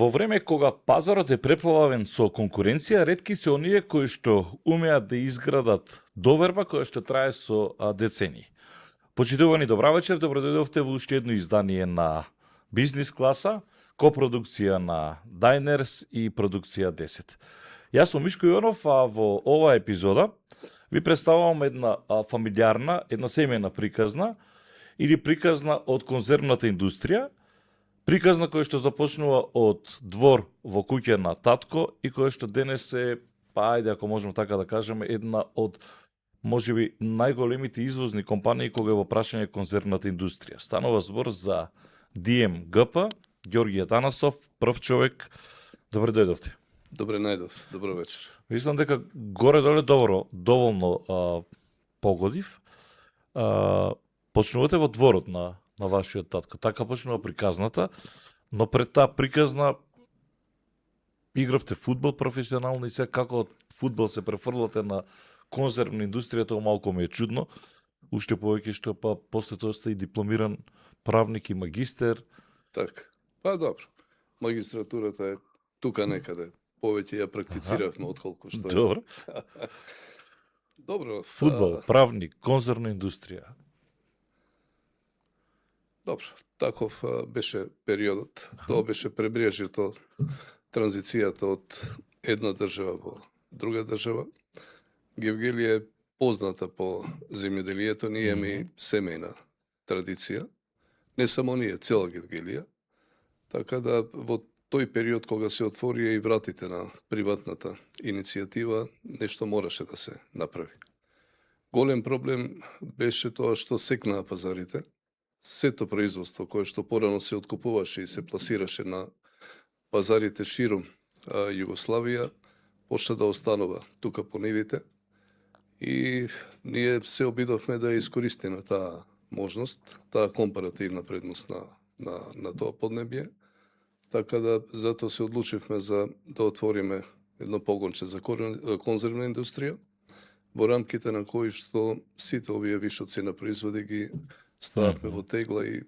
Во време кога пазарот е преплавен со конкуренција, ретки се оние кои што умеат да изградат доверба која што трае со децении. Почитувани, добра вечер, добродојдовте во уште едно издание на Бизнис класа, копродукција на Diners и продукција 10. Јас сум Мишко Јонов, а во оваа епизода ви представувам една фамилиарна, една семејна приказна или приказна од конзервната индустрија, приказна која што започнува од двор во куќа на татко и која што денес е, ајде ако можеме така да кажеме, една од можеби најголемите извозни компании кога е во прашање конзервната индустрија. Станува збор за DMGP, Ѓорѓи Атанасов, прв човек. Добре дојдовте. Добре најдов, добро вечер. Мислам дека горе-доле доволно погодив. Почнувате во дворот на вашиот татко. Така почнува приказната, но пред таа приказна игравте фудбал професионално и се како од фудбал се префрлате на конзервна индустрија, тоа малку ми е чудно. Уште повеќе што после тоа сте и дипломиран правник и магистер. Така. Па добро. Магистратурата е тука некаде. Повеќе ја практициравме отколку што е. Добро. Добро. Фудбал, правник, конзервна индустрија. Добро. Таков беше периодот. Тоа беше пребрежјето, транзицијата од една држава во друга држава. Гевгелија е позната по земјоделието, ние имаме семејна традиција. Не само ние, цела Гевгелија. Така да во тој период кога се отворија и вратите на приватната иницијатива, нешто мораше да се направи. Голем проблем беше тоа што секнаа пазарите. Сето производство кое што порано се откупуваше и се пласираше на пазарите широм Југославија, почна да останува тука по нивите. И ние се обидовме да искористиме таа можност, таа компаративна предност на тоа поднебје. Така да затоа се одлучивме за да отвориме едно погонче за конзервна индустрија, во рамките на кои што сите овие вишоци на производи ги стававме во тегла и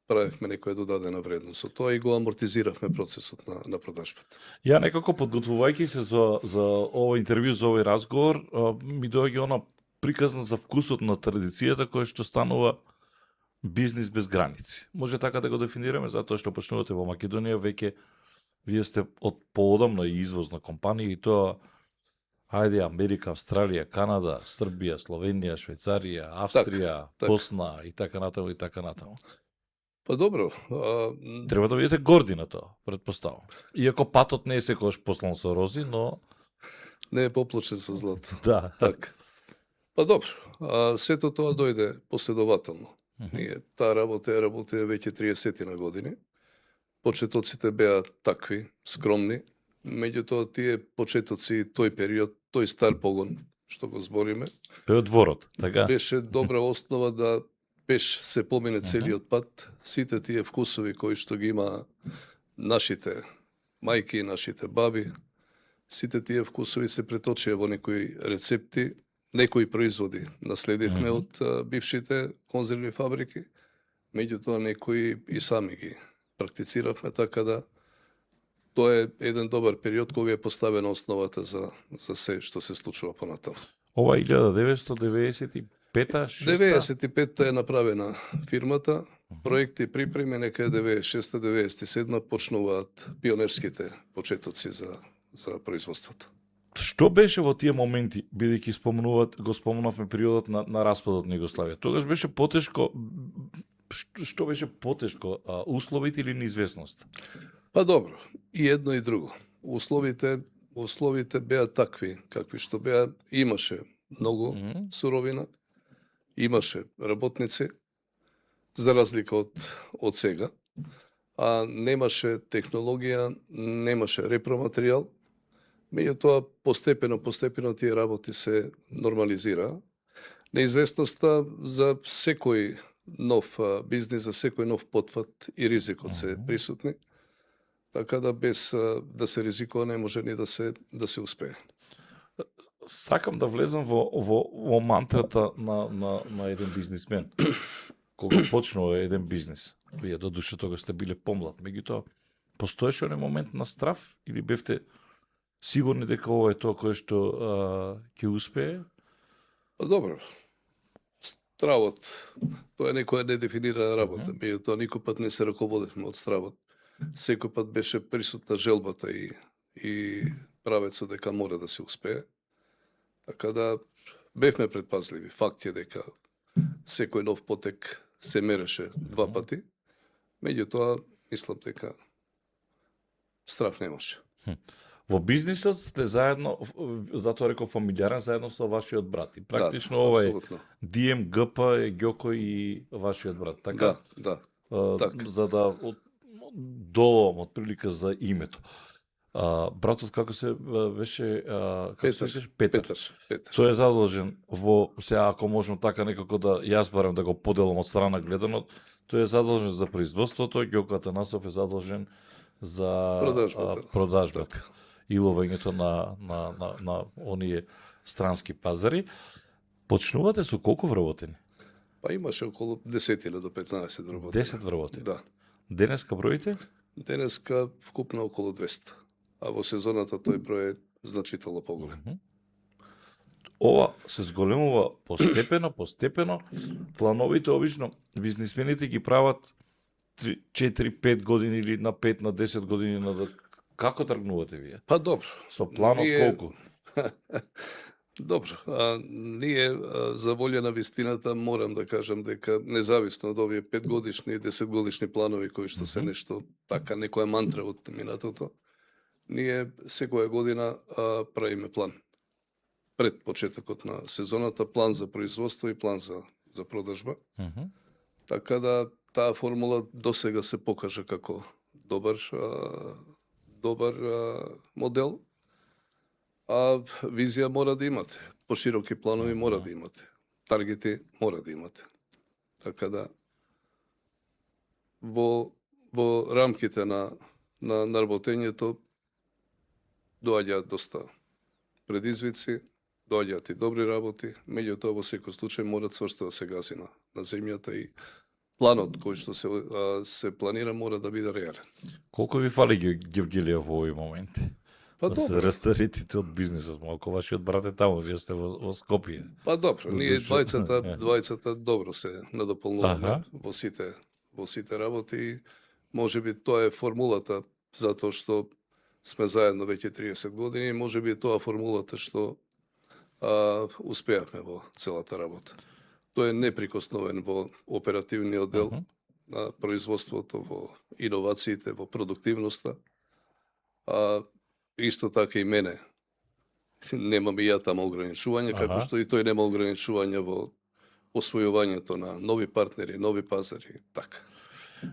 правевме некоја додадена вредност. Од тоа и го амортизиравме процесот на продажбата. Ја некако подготвувајќи се за овој интервју, за овој разговор, ми доаѓа она приказна за вкусот на традицијата која што станува бизнис без граници. Може така да го дефинираме, затоа што почнувате во Македонија, веќе вие сте од поодамна и извозна компанија и тоа, ајде, Америка, Австралија, Канада, Србија, Словенија, Швајцарија, Австрија, Босна и така натаму и така натаму. Па добро. Треба да бидете горди на тоа, предпоставам. Иако патот не е секогаш послан со рози, но не е поплачен со злато. Да. Така. Па добро. Сето тоа дојде последователно. Ние таа работа веќе 30 на години. Почетоците беа такви, скромни. Меѓутоа тие почетоци, тој период, тој стар погон, што го збориме, бе од дворот, така? Беше добра основа да пеш се помине целиот пат. Сите тие вкусови кои што ги има нашите мајки и нашите баби, сите тие вкусови се преточија во некои рецепти, некои производи наследивме од бившите конзервни фабрики, меѓутоа некои и сами ги практициравме, така да тоа е еден добар период кога е поставена основата за се што се случува понатаму. Ова 1995-та, 95-та е направена фирмата, проекти припреми, нека 96-та, 97-та почнуваат пионерските почетоци за производството. Што беше во тие моменти, бидејќи го спомнавме периодот на распадот на Југославија? Тогаш беше потешко, што беше потешко, условите или неизвестност? Па добро, и едно и друго. Условите беа такви, какви што беа, имаше многу суровина, имаше работници, за разлика од сега, а немаше технологија, немаше репроматеријал. Меѓутоа, постепено тие работи се нормализираа. Неизвестноста за секој нов бизнис, за секој нов потфат и ризикот се присутни. Така да без да се ризикува не може ни да се успее. Сакам да влезам во мантрата на еден бизнисмен. Кога почнува еден бизнис, вие додуше тогаш сте биле помлад, меѓутоа постоеше оној момент на страв или бевте сигурни дека ова е тоа кое што ќе успее? Па добро. Стравот, тоа е некоја недефинирана работа. Меѓутоа никој пат не се раководевме од стравот. Секој пат беше присутна желбата и правецот дека мора да се успее. Така да бевме предпазливи. Факт е дека секој нов потек се мереше 2 пати. Меѓутоа, мислам дека страв немаше. Во бизнисот сте заедно, затоа реков фамилиарен, заедно со вашиот брат. И практично ова е апсолутно. Дием, ГП, е Ѓоко и вашиот брат, така? Да. така. За да долом отприлика за името. Братот како се беше како се викаш? Петар. Тој е задолжен во сега ако можам така некако да јас барам да го поделам од страна гледано, тој е задолжен за производството, Ѓоко Атанасов е задолжен за продажбата. И ловењето на оние странски пазари. Почнувате со колку вработени? Па имаше околу 10 до 15 вработени. 10 вработени? Да. Денеска броите? Денеска вкупно околу 200. А во сезоната тој број е значително поголем. Ова се зголемува постепено. Плановите обично бизнисмените ги прават 4-5 години или на 5 на 10 години како тргнувате вие? Па добро. Со планот колку? Добро. Ние за волја на вистината морам да кажам дека независно од овие 5 годишни и 10 годишни планови кои што се нешто така некоја мантра од минатото, ние секоја година правиме план. Пред почетокот на сезоната, план за производство и план за продажба. Така да таа формула досега се покажа како добар модел, а визија мора да имате. Пошироки планови мора да имате. Таргети мора да имате. Така да во рамките на работењето доаѓаат доста предизвици, доаѓаат и добри работи, меѓутоа во секој случај мора цврсто да се гази на земјата и планот кој што се планира мора да биде реален. Колку ви фали Гевгелија во овој моменти? Па да се добро. растаретите од бизнисот, малку вашиот брат е таму, вие сте во Скопје. Па добро, ние двајцата добро се надополнуваме во сите работи. Можеби тоа е формулата затоа што сме заедно веќе 30 години и можеби тоа формулата што успеавме во целата работа. Тој е неприкосновен во оперативниот дел на производството, во иновациите, во продуктивноста. Исто така и мене. Немам и ја тама ограничувања, како што и тој нема ограничувања во освојувањето на нови партнери, нови пазари, така.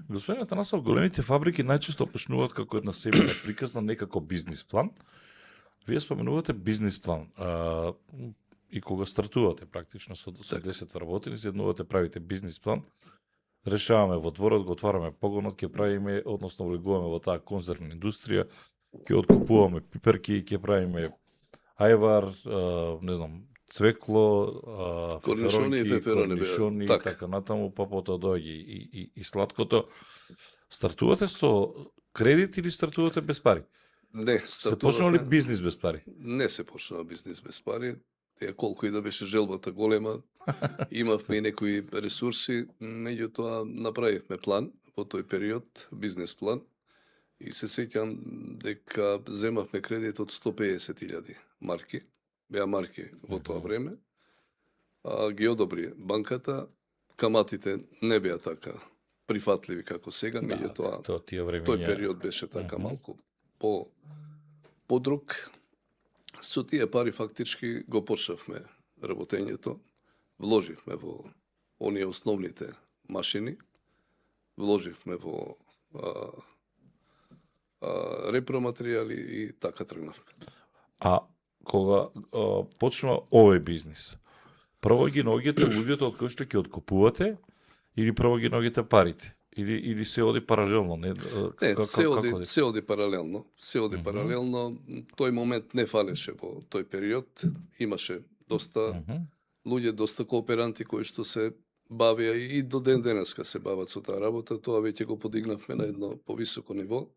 Господин Атанасов, големите фабрики најчесто почнуваат како една семејна приказна, не како бизнис план. Вие споменувате бизнис план. И кога стартувате практично со 10 вработени, седнувате, правите бизнис план, решаваме во дворот, го отвараме погонот, ќе правиме, односно влегуваме во таа конзервна индустрија, ќе откупуваме пиперки, ќе правиме ајвар, не знам, цвекло, корнишони и феферони, корнишони, така натаму, па потоа доаѓа и сладкото. Стартувате со кредит или стартувате без пари? Не, се почнува ли бизнис без пари? Не се почнува бизнис без пари. Колку и да беше желбата голема, имавме и некои ресурси, меѓутоа направивме план во тој период, бизнес план, и се сеќам дека земавме кредит од 150.000 марки, беа марки во тоа време, ги одобри банката, каматите не беа така прифатливи како сега, меѓутоа тој период беше така малку подруг. Со тие пари фактички го почнавме работењето, вложивме во оние основните машини, вложивме во репроматеријали и така тргнавме. А кога почнува овој бизнис, прво ги наоѓате луѓето од кои што ќе откупувате или прво ги наоѓате парите? Или се оди паралелно? Не, се оди паралелно. Се оди паралелно. Тој момент не фалеше во тој период. Имаше доста луѓе, доста кооперанти кои што се бавија и до ден денеска се бават со таа работа. Тоа веќе го подигнавме на едно повисоко ниво.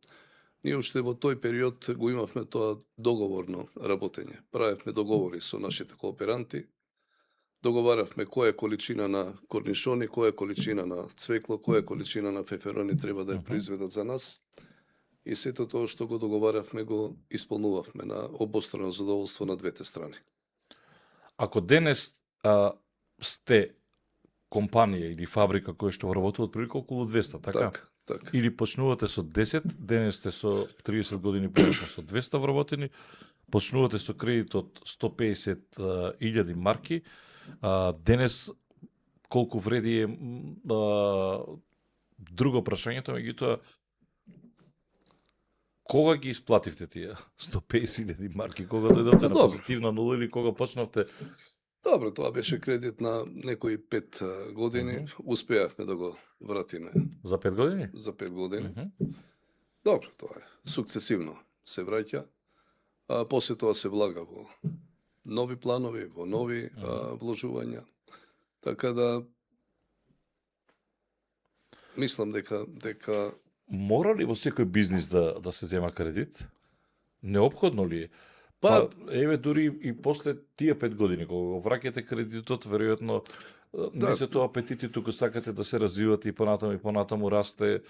Ние уште во тој период го имавме тоа договорно работење. Правевме договори со нашите кооперанти, договаравме која количина на корнишони, која количина на цвекло, која количина на феферони треба да ја произведат за нас. И сето тоа што го договаравме го исполнувавме на обострано задоволство на двете страни. Ако денес сте компанија или фабрика која што вработува отприлика околу 200, така? Така. Или почнувате со 10, денес сте со 30 години подоцна со 200 вработени, почнувате со кредит од 150.000 марки, денес колку вреди е друго прашањето, меѓутоа кога ги исплативте тие 150.000 марки? Кога дојдовте на позитивна нула или кога почнавте? Добро, тоа беше кредит на некои 5 години. Успеавме да го вратиме. За 5 години? За 5 години. Добро, тоа е. Сукцесивно се враќа. После тоа се влага во нови планови, во нови вложувања. Така да мислам дека Мора ли во секој бизнис да се зема кредит? Неопходно ли е? Еве дури и после тие 5 години кога го враќате кредитот, веројатно не се тоа апетити, туку сакате да се развивате и понатаму расте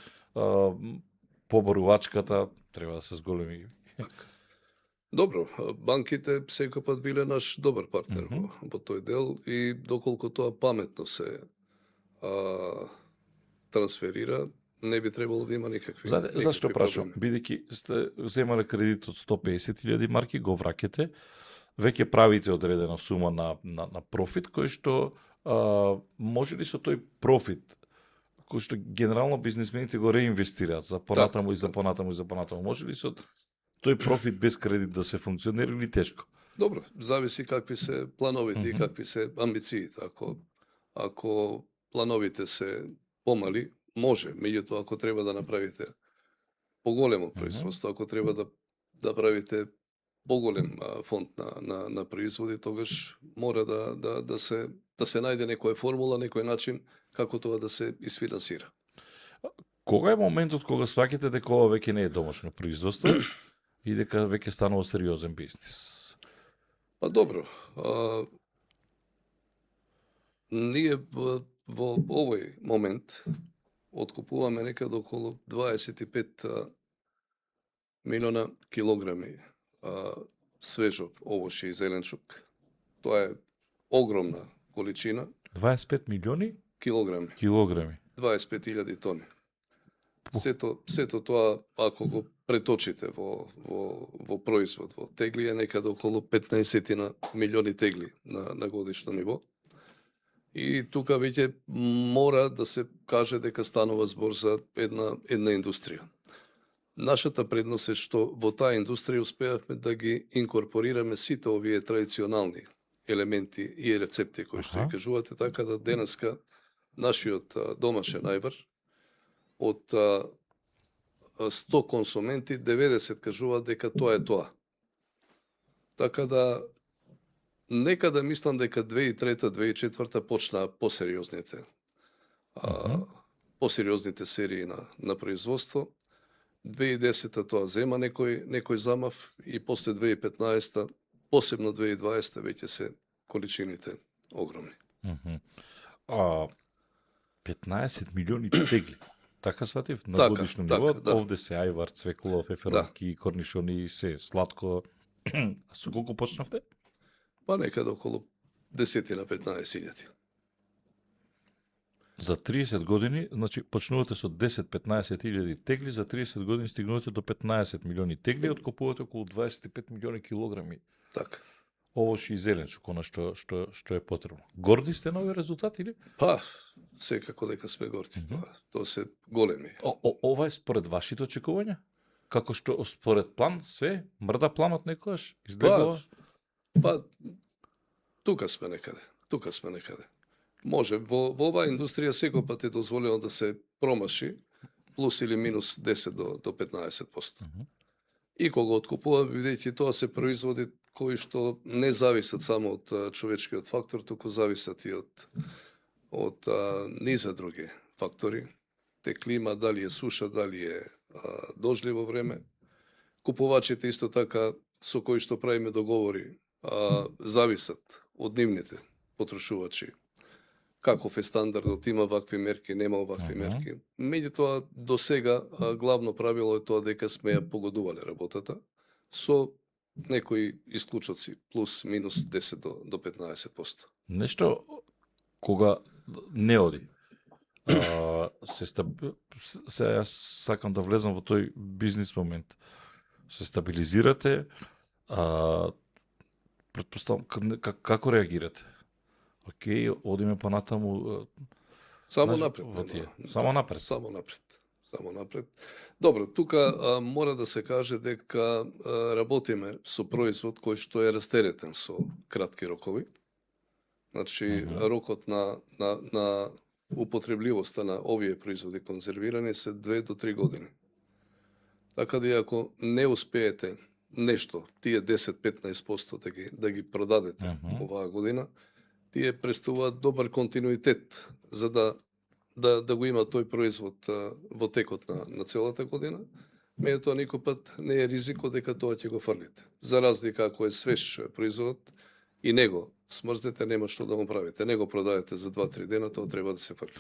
поборувачката, треба да се зголеми. Добро, банките секој пат биле наш добар партнер во тој дел и доколку тоа паметно се трансферира, не би требало да има никакви Зашто прашам? Бидејќи сте земале кредит од 150.000 марки, го враќате, веќе правите одредена сума на профит, кој што може ли со тој профит, кој што генерално бизнисмените го реинвестираат за понатаму и за понатаму и за понатаму, може ли со тој профит без кредит да се функционира или тешко? Добро, зависи какви се плановите и какви се амбициите. Ако плановите се помали, може, меѓутоа ако треба да направите поголемо производство, ако треба да правите поголем фонд на производи, тогаш мора да се најде некоја формула, некој начин како тоа да се isфинансира. Кога е моментот кога сваќате дека ова веќе не е домашно производство и дека веќе станува сериозен бизнис? Па добро, ние во овој момент откупуваме некаде околу 25 милиона килограми свежо овошје и зеленчук. Тоа е огромна количина. 25 милиони? Килограми. 25.000 тони. Сето тоа, ако го преточите во производ, во тегли, е некаде околу 15 милиони тегли на годишно ниво. И тука веќе мора да се каже дека станува збор за една индустрија. Нашата предност е што во таа индустрија успеавме да ги инкорпорираме сите овие традиционални елементи и рецепти кои што ја кажувате, така да денеска нашиот домашен ајвар од 100 консументи 90 кажуваат дека тоа е тоа. Така да некада мислам дека 2003-2004 почнаа посериозните серии на производство. 2010 тоа зема некој замав и после 2015, посебно 2020 веќе се количините огромни. 15 милиони тегли. Така сватив на годишно ниво. Да. Овде се ајвар, цвекло, феферонки, корнишони, се сладко. Со колку почнавте? Па некаде околу 10-15 илјади. За 30 години, значи почнувате со 10-15 илјади тегли, за 30 години стигнувате до 15 милиони тегли, откупувате околу 25 милиони килограми. Така. Овошје и зеленчук, она што е потребно. Горди сте на овој резултат или? Па, секако дека сме горди. Тоа се големи. Ова е според вашите очекувања? Како што според план све мрда планот некогаш изгледува? Па тука сме некаде. Може во оваа индустрија секој пат е дозволено да се промаши плюс или минус 10 до 15%. И кога откупуваме, бидејќи тоа се производи кои што не зависат само од човечкиот фактор, туку зависат и од низа други фактори. Те клима, дали е суша, дали е дожливо време. купувачите исто така со кои што правиме договори зависат од нивните потрошувачи. Каков е стандардот, има вакви мерки, нема овакви мерки. Меѓутоа, до сега главно правило е тоа дека сме ја погодувале работата со некои исклучоци, плюс минус 10 до 15%. Нешто кога не оди. Се јас сакам да влезам во тој бизнис момент. Се стабилизирате, предпоставам како реагирате? Океј, одиме понатаму. Само напред. Само напред. Само напред. Само напред. Добро, тука мора да се каже дека работиме со производ кој што е растеретен со кратки рокови. Значи, рокот на употребливоста на овие производи конзервирани се 2 до 3 години. Така да ако не успеете нешто, тие 10-15% да ги продадете оваа година, тие представуваат добар континуитет за да го има тој производ во текот на целата година. Меѓутоа никој пат не е ризико дека тоа ќе го фрлите. За разлика ако е свеж производ и него смрзнете, нема што да го правите. Не го продадете за 2-3 дена, тоа треба да се фрли.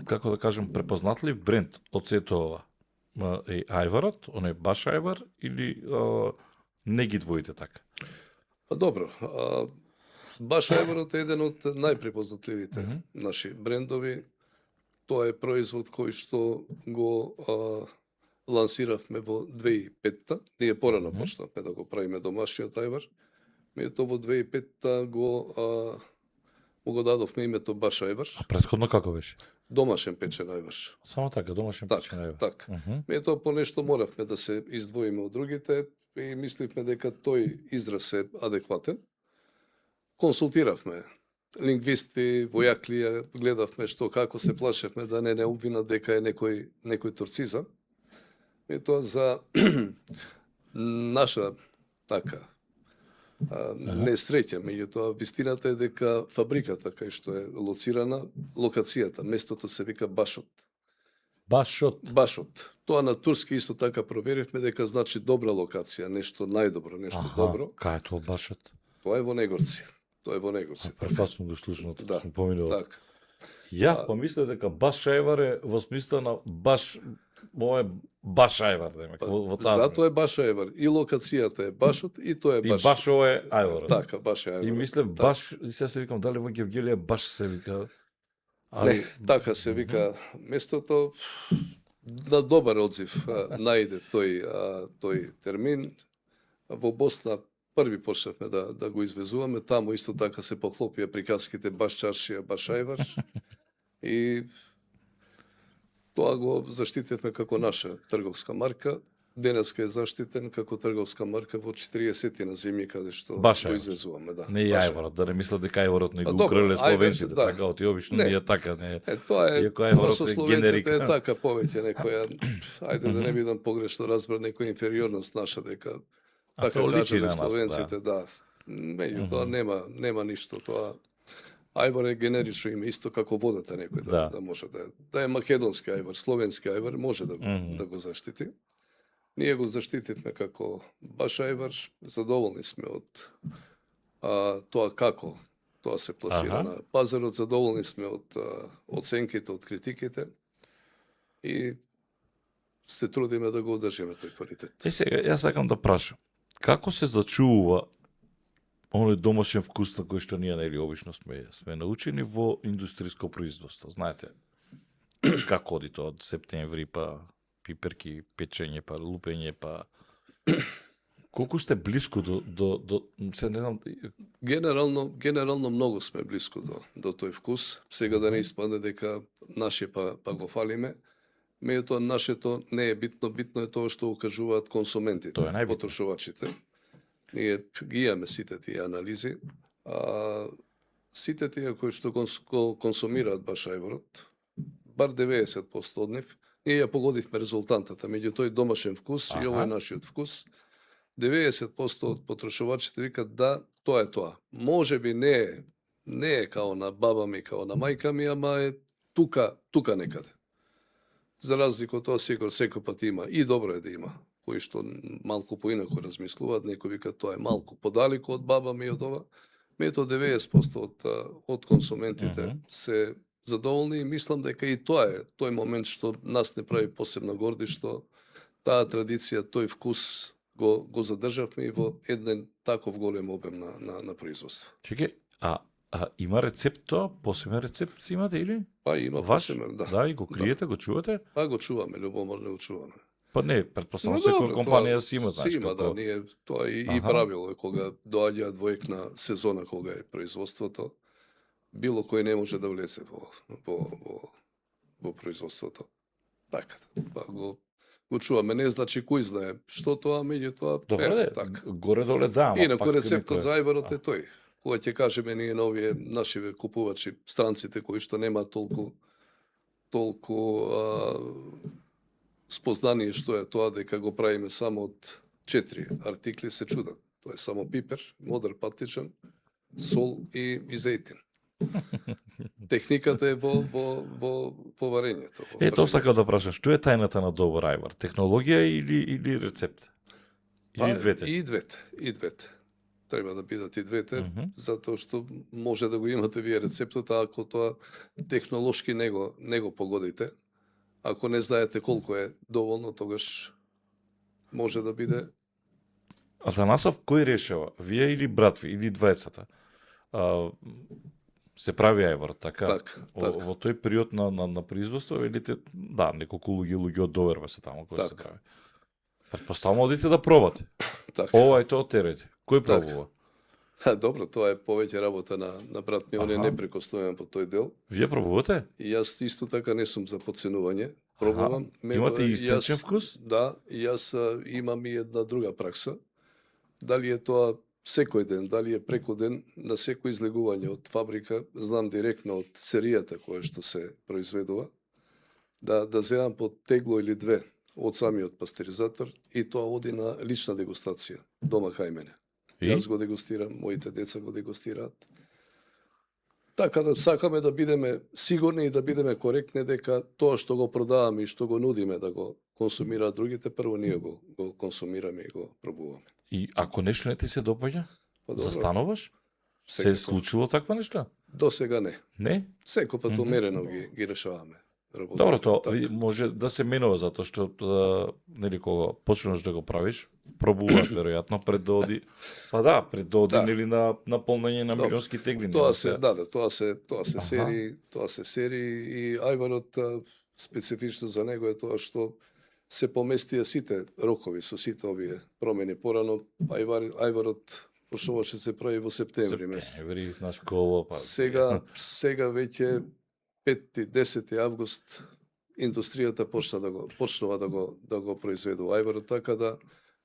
Како да кажем, препознатлив бренд од сето ова е ајварот, оној баш ајвар, или не ги двоите така? Па добро, баш ајварот е еден од најпрепознатливите наши брендови. Тоа е производ кој што го лансиравме во 2005-та. Ние порано почнавме да го правиме домашниот ајвар. Меѓутоа во 2005-та го дадовме името баш ајвар. А претходно како беше? Домашен печен ајвар. Само така, домашен печен ајвар. Така. Меѓутоа по нешто моравме да се издвоиме од другите и мисливме дека тој израз е адекватен. Консултиравме лингвисти, војаклија, гледавме што како се плашевме да не обвинат дека е некој турцизам. И тоа за наша така несреќа, меѓутоа вистината е дека фабриката кај што е лоцирана, локацијата, местото се вика Башот. Башот. Тоа на турски исто така проверивме дека значи добра локација, нешто најдобро, нешто добро. Кај е тоа Башот? Тоа е во Негорци. Прва сум го слушнал, тоа сум поминал. Така. Ја помислев дека баш ајвар е во смисла на баш баш ајвар, во таа. Затоа е баш ајвар. И локацијата е Башот, и тоа е баш. И баш ова е ајвар. Така, баш е ајвар. И мислев баш, сега се викам дали во Гевгелија баш се вика. Не, така се вика местото. На добар одзив најде тој термин. Во Босна први почнавме да го извезуваме, таму исто така се поклопија приказките баш чаршија, баш ајвар. И тоа го заштитивме како наша трговска марка. Денеска е заштитен како трговска марка во 40-ти земји каде што го извезуваме. Да. Не и ајварот, да не мислат дека ајварот не го украле словенците, така, оти обично не е така. Тоа со словенците е така повеќе некоја, ајде да не бидам погрешно разбран, некоја инфериорност наша дека така кажале словенците, да. Меѓутоа нема ништо, тоа ајвар е генерично име, исто како водата некој да може да е македонски ајвар, словенски ајвар, може да го заштити. Ние го заштитивме како баш ајвар, задоволни сме од тоа како тоа се пласира на пазарот, задоволни сме од оценките, од критиките и се трудиме да го одржиме тој квалитет. Сега, јас сакам да прашам, како се зачувува оној домашен вкус на кој што ние нели обично сме научени во индустријско производство? Знаете, како оди тоа од септември, па пиперки, печење, па лупење, па колку сте блиску до се не знам. Генерално многу сме блиску до тој вкус. Сега да не испадне дека наше па го фалиме. Меѓутоа нашето не е битно е тоа што укажуваат консументите, потрошувачите. Ние ги имаме сите тие анализи. Сите тие кои што консумираат баш ајварот, бар 90% од нив, ние ја погодивме резултантата меѓу тој домашен вкус и овој нашиот вкус. 90% од потрошувачите викат да, тоа е тоа. Може би не е као на баба ми, као на мајка ми, ама е тука некаде. За разлика од тоа, секој пат има, и добро е да има, кои што малку поинаку размислуваат, некој вика тоа е малку подалеку од баба ми од ова. Мето 90% од консументите се задоволни и мислам дека и тоа е тој момент што нас не прави посебно горди, што таа традиција, тој вкус го задржавме и во еден таков голем обем на производство. Чекај, има рецепт тоа? Посебен рецепт си имате или? Па има Ваш? посебен, да. Да, и го криете, го чувате? Па го чуваме, љубоморно го чуваме. Па не, претпоставам Но секоја добро, компанија тоа си има, значи, си има, да, како... ние тоа и Аха. правило е кога доаѓаат во екна сезона кога е производството, било кој не може да влезе во производството. Така, па го чуваме, не значи кој знае што тоа, меѓутоа Добро, е де, така. горе-доле да, ама Инаку пак рецептот некој- за ајварот е тој. Кога ќе кажеме ние на овие нашиве купувачи, странците кои што немаат толку спознание што е тоа дека го правиме само од 4 артикли, се чудат. Тоа е само пипер, модер патичан, сол и зејтин. Техниката е во варењето. во Тоа пржењето. сакам да прашам, што е тајната на добар ајвар? Технологија или рецепт? Или Па, двете? И двете. Треба да бидат и двете, Мгм. затоа што може да го имате вие рецептот, а ако тоа технолошки не го погодите, ако не знаете колку е доволно, тогаш може да биде Атанасов, кој решава? Вие или брат ви, или двајцата? Се прави ајвар, така? така. Во тој период на производство, велите, да, неколку луѓе од доверба се таму кои се Така. прави. Предпоставам одите да пробате. Така. Ова е тоа терете. Кој Така. пробува? Добро, тоа е повеќе работа на брат ми, он е Аха. непрекосновен по тој дел. Вие пробувате? И јас исто така не сум за подценување. Пробувам. Имате истинчен јас- вкус? Да, и јас имам и една друга пракса. Дали е тоа секој ден, дали е преку ден, на секој излегување од фабрика, знам директно од серијата која што се произведува, да земам по тегло или две од самиот пастеризатор и тоа оди на лична дегустација, дома кај мене. И? Јас го дегустирам, моите деца го дегустираат. Така да сакаме да бидеме сигурни и да бидеме коректни дека тоа што го продаваме и што го нудиме да го консумираат другите, прво ние го консумираме и го пробуваме. И ако нешто не ти се допаѓа, Па добро, застануваш? Се е секој пат. случило таква нешто? До сега не. Не? Секој пат Мгм. умерено ги решаваме. работите. Добро, тоа Така. види, може да се менува затоа што нели кога почнеш да го правиш, пробуваат веројатно пред да оди. Па да, пред да оди Да. нели на полнење на Добро. милионски тегли. Тоа нема се, да, тоа се Аха. серии и ајварот специфично за него е тоа што се поместија сите рокови со сите овие промени порано, ајварот почнуваше се прави во септември месец. Септември на школа, па. Сега веќе 5-10 август индустријата почнува да го произведува ајварот, така да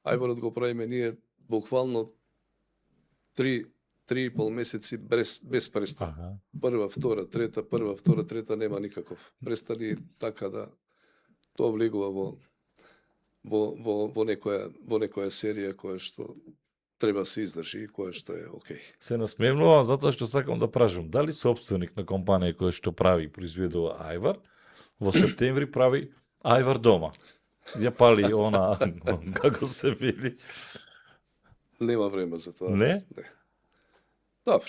ајварот го правиме ние буквално 3,5 месеци без престан. Аха. Прва, втора, трета нема никаков престани, така да тоа влегува во некоја серија која што треба се издржи и која што е окей. Се насмевнувам затоа што сакам да прашам, дали сопственик на компанија која што прави и произведува ајвар, во септември прави ајвар дома. Ја пали она, како се вели. Нема време за тоа. Не? Добро.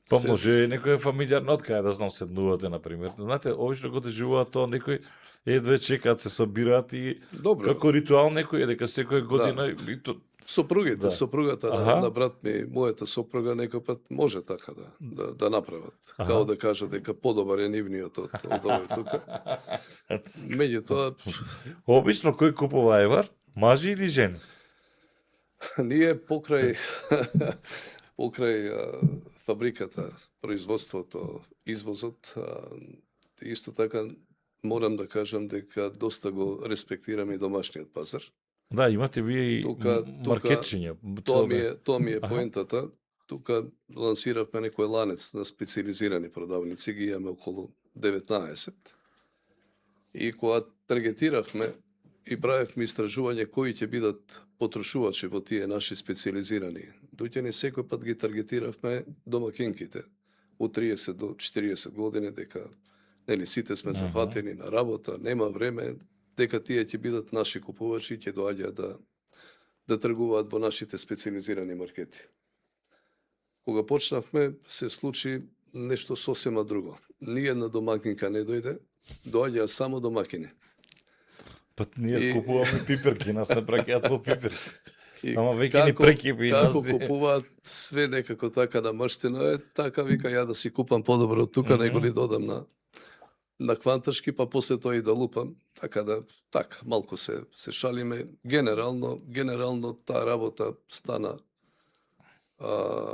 Па може некоја фамилиарна откај да знам седнувате, например. Знаете, обично кога живеат тоа некој едве чекаат, се собираат и Добро. како ритуал некој е дека секоја година и то Сопругите, Да. сопругата Аха. на брат ми, мојата сопруга некој пат може така да направат. Аха. Као да кажа дека подобар е нивниот од овој тука. Меѓутоа, обично кој купува ајвар, мажи или жени? ние покрај фабриката, производството, извозот, исто така морам да кажам дека доста го респектираме и домашниот пазар. Да, имате вие и Тука- маркетчиња. Тоа ми е Аха. поентата. Тука лансиравме некој ланец на специализирани продавници, ги имаме околу 19. И кога таргетиравме и правевме истражување кои ќе бидат потрошувачи во тие наши специализирани дојќани, секој пат ги таргетиравме домакинките од 30 до 40 години, дека Нели, сите сме зафатени на работа, нема време, дека тие ќе бидат наши купувачи и ќе доаѓаат да тргуваат во нашите специализирани маркети. Кога почнавме, се случи нешто сосема друго. Ниједна домакинка не дојде, доаѓаа само домакини. Па ние купуваме пиперки, нас не праќаат во пиперки. И Ама веќе ни прекипи и нас. Како купуваат све некако така намрштено така вика ја да си купам подобро од тука, него ли додам на кванташки, па после тоа и да лупам, така малку се шалиме. Генерално таа работа стана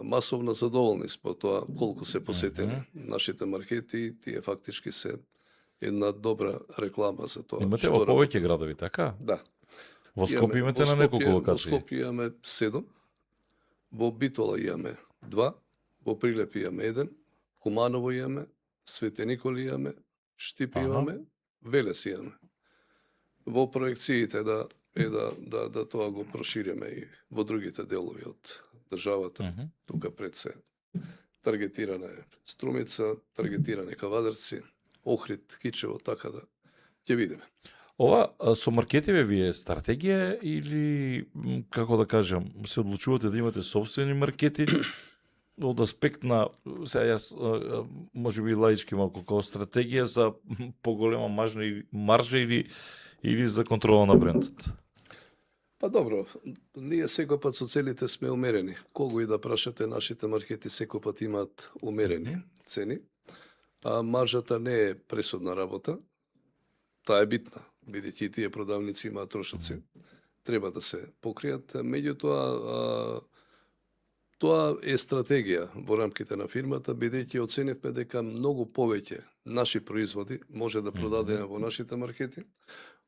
масовно задоволни по тоа колку се посетени нашите маркети, тие фактички се една добра реклама за тоа. Имате во повеќе градови, така? Да. Во Скопје имате на неколку локации. Во Скопје имаме 7, во Битола имаме 2, во Прилеп имаме 1, Куманово имаме, Свети Николи имаме, Штип имаме, Велес имаме. Во проекциите да тоа го прошириме и во другите делови од државата. Тука пред се таргетирана е Струмица, таргетирана е Кавадарци, Охрид, Кичево, така да ќе видиме. Ова со маркетиве ви е стратегија или, како да кажам, се одлучувате да имате собствени маркети од аспект на, сега јас можеби лаички малку, како стратегија за поголема маржа или за контрола на брендот? Па добро, ние секој пат со целите сме умерени. Кого и да прашате, нашите маркети секој пат имаат умерени цени, а маржата не е пресудна работа. Таа е битна, бидејќи тие продавници имаат трошоци. Треба да се покријат. Меѓутоа, тоа е стратегија во рамките на фирмата, бидејќи оценивме дека многу повеќе наши производи може да продадеме во нашите маркети,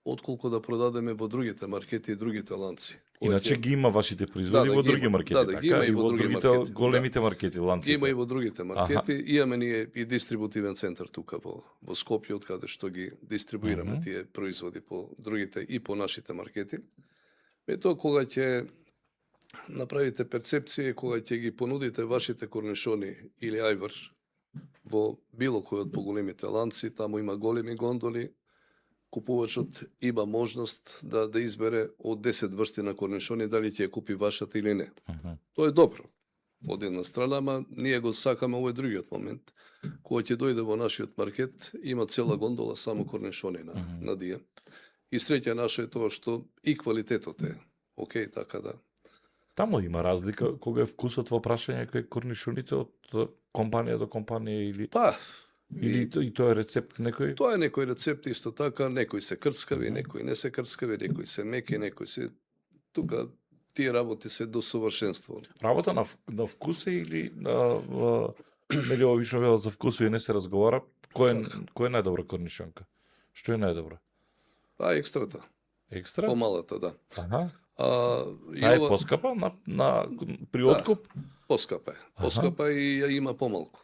отколку да продадеме во другите маркети и другите ланци. Иначе ги има вашите производи во други маркети, така? ги има и во други маркети. Големите маркети, ланците. Има и во другите маркети. Имаме ние и дистрибутивен центар тука во Скопје, од каде што ги дистрибуираме тие производи по другите и по нашите маркети. Тоа кога ќе направите перцепција, кога ќе ги понудите вашите корнишони или ајвар во било кој од поголемите ланци, таму има големи гондоли, купувачот има можност да избере од 10 врсти на корнишони дали ќе ја купи вашата или не. Тоа е добро од една страна, ама ние го сакаме овој другиот момент. Кога ќе дојде во нашиот маркет, има цела гондола само корнишони на дија. И среќа наша е тоа што и квалитетот е окей, така да. Таму има разлика кога е вкусот во прашање кај корнишоните од компанија до компанија или... Па, и тоа е рецепт некој? Тоа е некој рецепт исто така, некои се крцкави, некои не се крцкави, некои се меки, некои се... Тука тие работи се до совршенство. Работа на вкус или нели обично велат за вкусови не се разговара, кој е најдобра корнишонка? Што е најдобра? Екстрата. Екстра? Помалата, да. Аха. Таа е поскапа при откуп? Да, поскапа е. Поскапа и ја има помалку.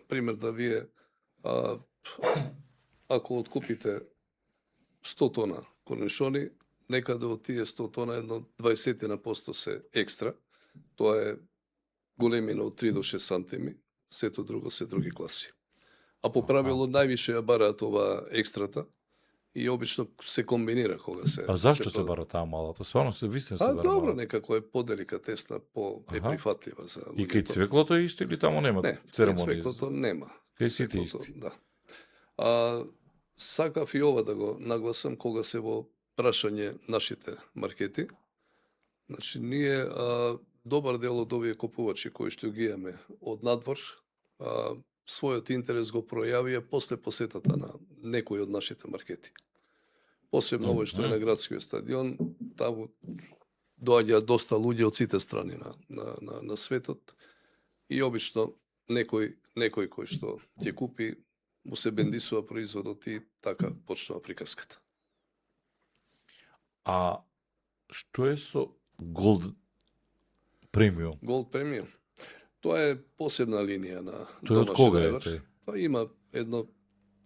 Пример да вие ако откупите 100 тона корнишони, некаде од тие 100 тона едно 20% се екстра. Тоа е големина од 3 до 6 сантими, сето друго се други класи. А по правило највише ја бараат ова екстрата и обично се комбинира кога се... А зашто се бара таа малата? Стварно се висен се бара добро, малата. некако е поделикатесна, е прифатлива за луѓето. И кај цвеклото е исто или таму нема церемонии? Не, цвеклото нема. Кај сите исти? Да. Сакав и ова да го нагласам кога се во прашање нашите маркети. Значи, ние добар дел од овие купувачи кои што ги имаме од надвор, својот интерес го пројавија после посетата на некои од нашите маркети. Посебно овој што е на градскиот стадион, таму доаѓаат доста луѓе од сите страни на светот и обично некој кој што ќе купи му се бендисува производот и така почнува приказката. А што е со Gold Premium? Gold Premium. Тоа е посебна линија на Тоа од кога е тој? Тоа има едно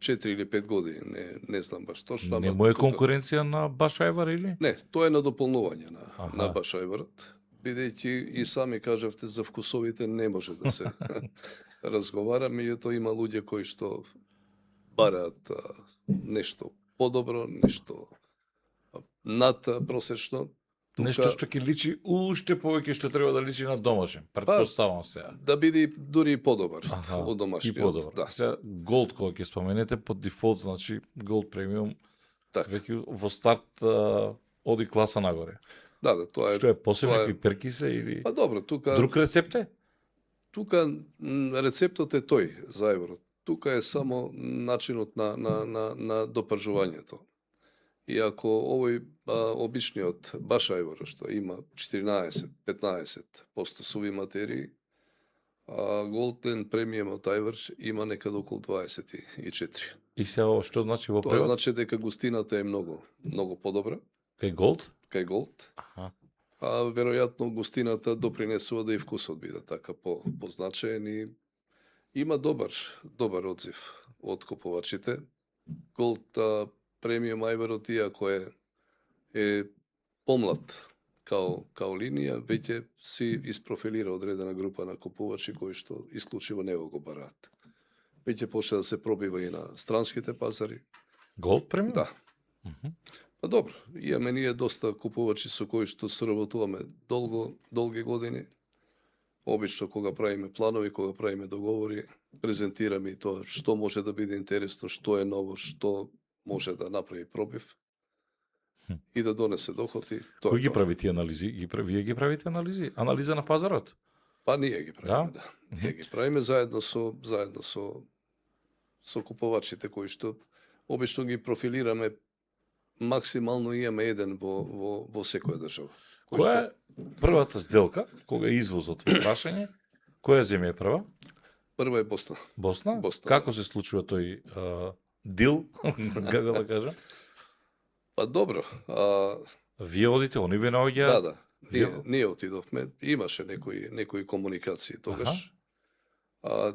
4 или 5 години, не знам баш точно. Не му е конкуренција на Баш Ајвар или? Не, тоа е на дополнување на Баш Ајварот, бидејќи и сами кажавте за вкусовите не може да се разговара, меѓутоа има луѓе кои што бараат нешто подобро, нешто над просечно. Нешто што ќе личи уште повеќе што треба да личи на домашен. Претпоставам сега. Да биде дури и подобар Аха, од И домашниот. подобро. Да. Сега Gold кога ќе споменете по дефолт, значи Gold Premium Така. веќе во старт оди класа нагоре. Да, тоа е. Што е посебно тоа е- некои перки се или Па добро, тука друг рецепт е? тука рецептот е тој за евро. Тука е само начинот на допржувањето. И ако овој обичниот баш ајвор што има 14-15% суви материи, Golden Premium од ајвор има некаде околу 24. И сега ово што значи во Тоа превод? значи дека густината е многу подобра Кај Gold? кај Gold, Аха. а веројатно густината допринесува да и вкусот биде така позначаен и има добар одзив од купувачите. Gold премиум ајварот, иако е помлад као линија, веќе си испрофилира одредена група на купувачи кои што исклучиво него го бараат. Веќе почна да се пробива и на странските пазари. Gold Premium? Да. Па добро, имаме ние доста купувачи со кои што соработуваме долги години. Обично кога правиме планови, кога правиме договори, презентираме и тоа што може да биде интересно, што е ново, што може да направи пробив и да донесе доход и тоа. Кој е ги тоа. прави тие анализи? Вие ги правите анализи? Анализа на пазарот? Па ние ги правиме, Да? да. Ние ги правиме заедно со купувачите кои што обично ги профилираме максимално, имаме еден во секоја држава. Кој Која што- е првата сделка, кога е извозот во прашање? Која земја е прва? Прва е Босна. Босна? Босна, Како се случува тој дил, како да кажам? Па добро, Вие одите, они ве наоѓаат? да. Ние отидовме, имаше некои комуникации тогаш.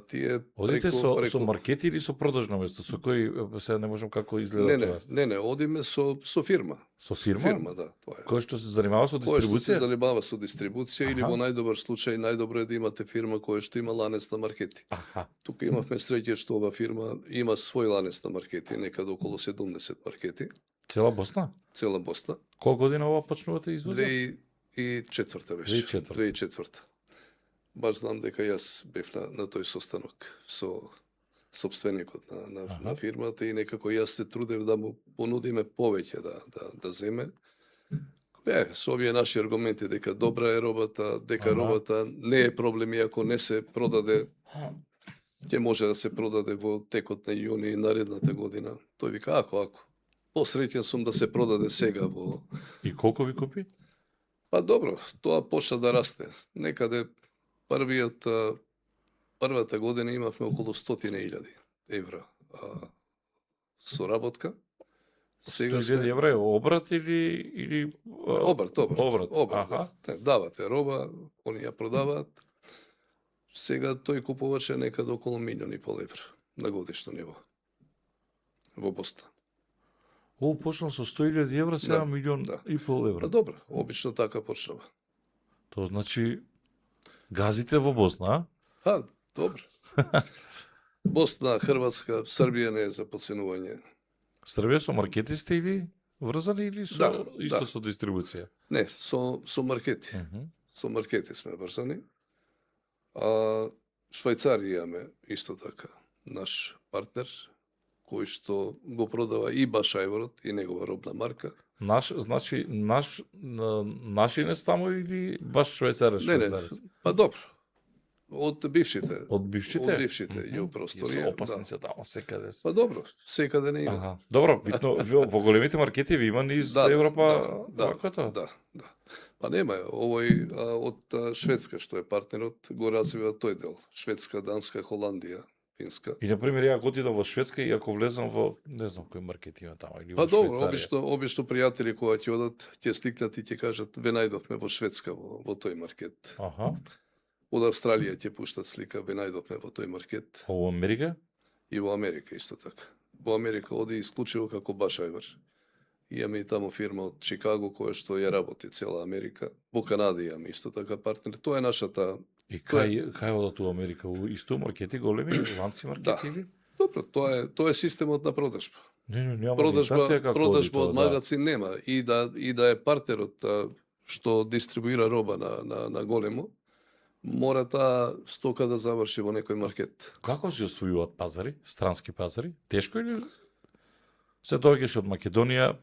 Тие Одите со маркети или со продажно место? Со кој, сега не можам како изгледа тоа? Не, одиме со фирма. Со фирма? Фирма, да, тоа е. Кој што се занимава со Кој што се дистрибуција? занимава со дистрибуција или Аха. во најдобар случај најдобро е да имате фирма која што има ланец на маркети. Аха. Тука имавме среќа што ова фирма има свој ланец на маркети, некаде околу 70 маркети, Цела Босна? цела Босна. Која година ова почнувате извозот? 2004 беше. 2004. 2004. Баш знам дека јас бев на тој состанок со собственикот на фирмата и некако јас се трудев да му понудиме повеќе да земе. Со овие наши аргументи дека добра е робата, дека робата не е проблем и ако не се продаде, ќе може да се продаде во текот на јуни наредната година. Тој вика, ако. Посреќен сум да се продаде сега во... И колку ви купи? Па добро, тоа почна да расте. Некаде првата година имавме околу 100.000 евра соработка. Сега 100.000 евра е обрат или обрат. Аха. Давате роба, они ја продаваат. Сега тој купувач е некаде околу 1,5 милиони евра на годишно ниво во Босна. Ово почнал со 100.000 евра, сега Да, милион да. и пол Па евра. добро, обично така почнува. Тоа значи газите во Босна, а? Добро. Босна, Хрватска, Србија не е за подценување. Србија со маркети сте или врзани или Да, исто да. со дистрибуција? Не, со маркети. Со маркети сме врзани. Швајцарија имаме исто така наш партнер, кој што го продава и баш ајворот и негова робна марка. Значи, наши не тамо или баш швајцарец? Не, па добро. Од бившите. Од бившите? Од бившите ју простори. Се опасни се тамо секаде. Па добро, секаде не има. Аха. Добро, битно во големите маркети ви има низ Европа ваквото? Да. Па нема, овој од Шведска што е партнерот го развива тој дел. Шведска, Данска, Холандија, Финска. И на пример, ја ако отидам во Шведска и ако влезам во не знам кој маркет има таму или во Па добро, Швајцарија. обично пријатели кога ќе одат, ќе стикнат и ќе кажат ве најдовме во Шведска во тој маркет. Аха. Од Австралија ќе пуштат слика, ве најдовме во тој маркет. А во Америка? И во Америка исто така. Во Америка оди исклучиво како баш ајвар. Имаме и таму фирма од Чикаго која што ја работи цела Америка. Во Канада имаме исто така партнер. Тоа е нашата. И кај одат у Америка? У исто маркети големи, ланци маркети или? добро, тоа е системот на продажба. Не, нема Продажба индикација како оди тоа, од магазин нема и да е партнерот што дистрибуира роба на големо, мора таа стока да заврши во некој маркет. Како се освојуваат пазари, странски пазари? Тешко или се доаѓаш од Македонија?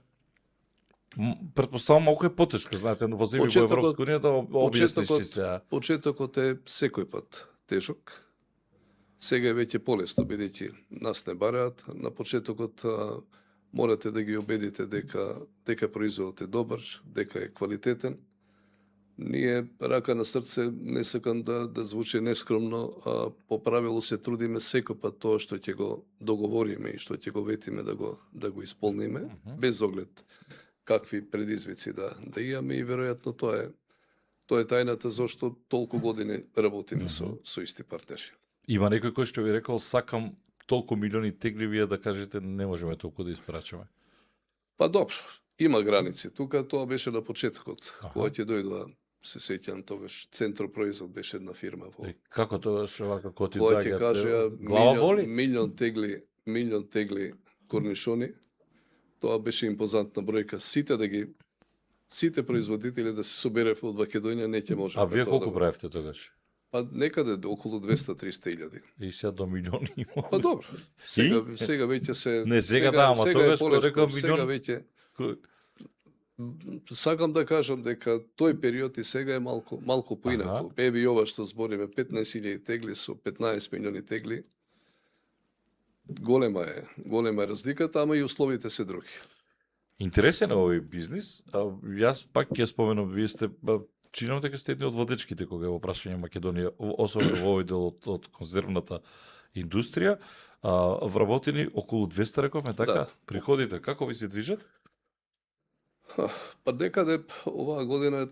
Претпоставам малку е потешко, знаете, во земји во Европска унија да објасниш ти се. Почетокот е секој пат тежок. Сега е веќе полесно, бидејќи нас не бараат. На почетокот морате да ги убедите дека производот е добар, дека е квалитетен. Ние, рака на срце, не сакам да звучи нескромно, по правило се трудиме секој пат тоа што ќе го договориме и што ќе го ветиме да го исполниме, без оглед какви предизвици да имаме, и веројатно тоа е тајната зошто толку години работиме со исти партнери. Има некој кој што ви рекол сакам толку милиони тегли, вие да кажете не можеме толку да испрачаме. Па добро, има граници. Тука тоа беше на почетокот, кога ќе дојдоа, се сеќам тогаш Центропроизвод беше една фирма во. Како тогаш вака кога ти Кога ќе кажа глава боли? милион тегли корнишони, тоа беше импозантна бројка. Сите производители да се соберев од Македонија не ќе може. А вие колку правевте тогаш? Па некаде околу 200-300 илјади. И сега до милиони има. Па добро. Сега веќе се Не, сега да, ама тогаш кога рекам сега милион. веќе сакам да кажам дека тој период и сега е малку поинаку. Еве и ова што збориме 15.000 тегли со 15 милиони тегли. Голема е разликата, ама и условите се други. Интересен е овој бизнис. Јас пак ќе споменам, вие сте чинам дека сте едни од водечките кога е во прашање Македонија, особено во овој дел од конзервната индустрија. Вработени околу 200, рековме, така? Да. Приходите, како ви се движат? Па некаде оваа година е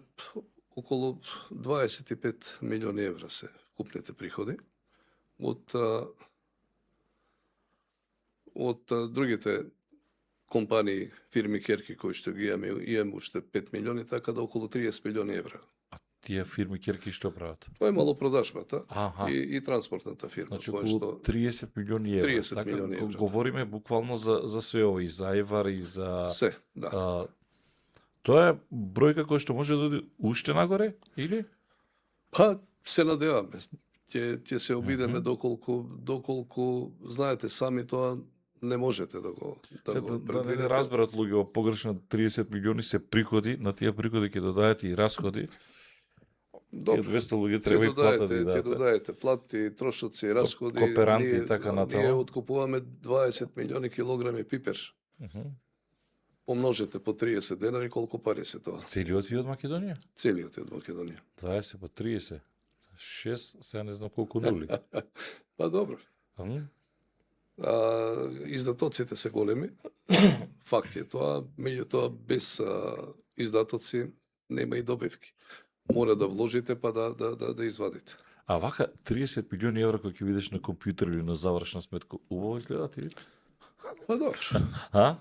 околу 25 милиони евра се вкупните приходи. Од другите компании, фирми керки кои што ги имаме уште 5 милиони, така да околу 30 милиони евра. А тие фирми керки што прават? Тоа е малопродажбата И и транспортната фирма. Значи која околу што 30 милиони евра. 30 така, милиони евра. Говориме буквално за све ова, и за Ајвар, и за... се, да. Тоа е бројка која што може да оди уште нагоре, или? Па се надеваме. Ќе се обидеме доколку знаете сами тоа не можете да го предвидите. Да не разберат луѓе, погрешно 30 милиони се приходи, на тие приходи ќе додајате и расходи. Тие 200 луѓе треба и плата да ќе додајете плати, трошоци, расходи. Кооперанти и така натаму. Ние откупуваме 20 милиони килограми пипер. Помножете по 30 денари, колку пари се тоа? Целиот ви од Македонија? Целиот е од Македонија. 20 по 30. 6, сега не знам колку нули. Па добро. Издатоците се големи. Факт е тоа, меѓутоа без издатоци нема и добивки. Мора да вложите па да извадите. А вака 30 милиони евра кои ќе видиш на компјутер или на завршна сметка, убаво изгледат или? Па добро.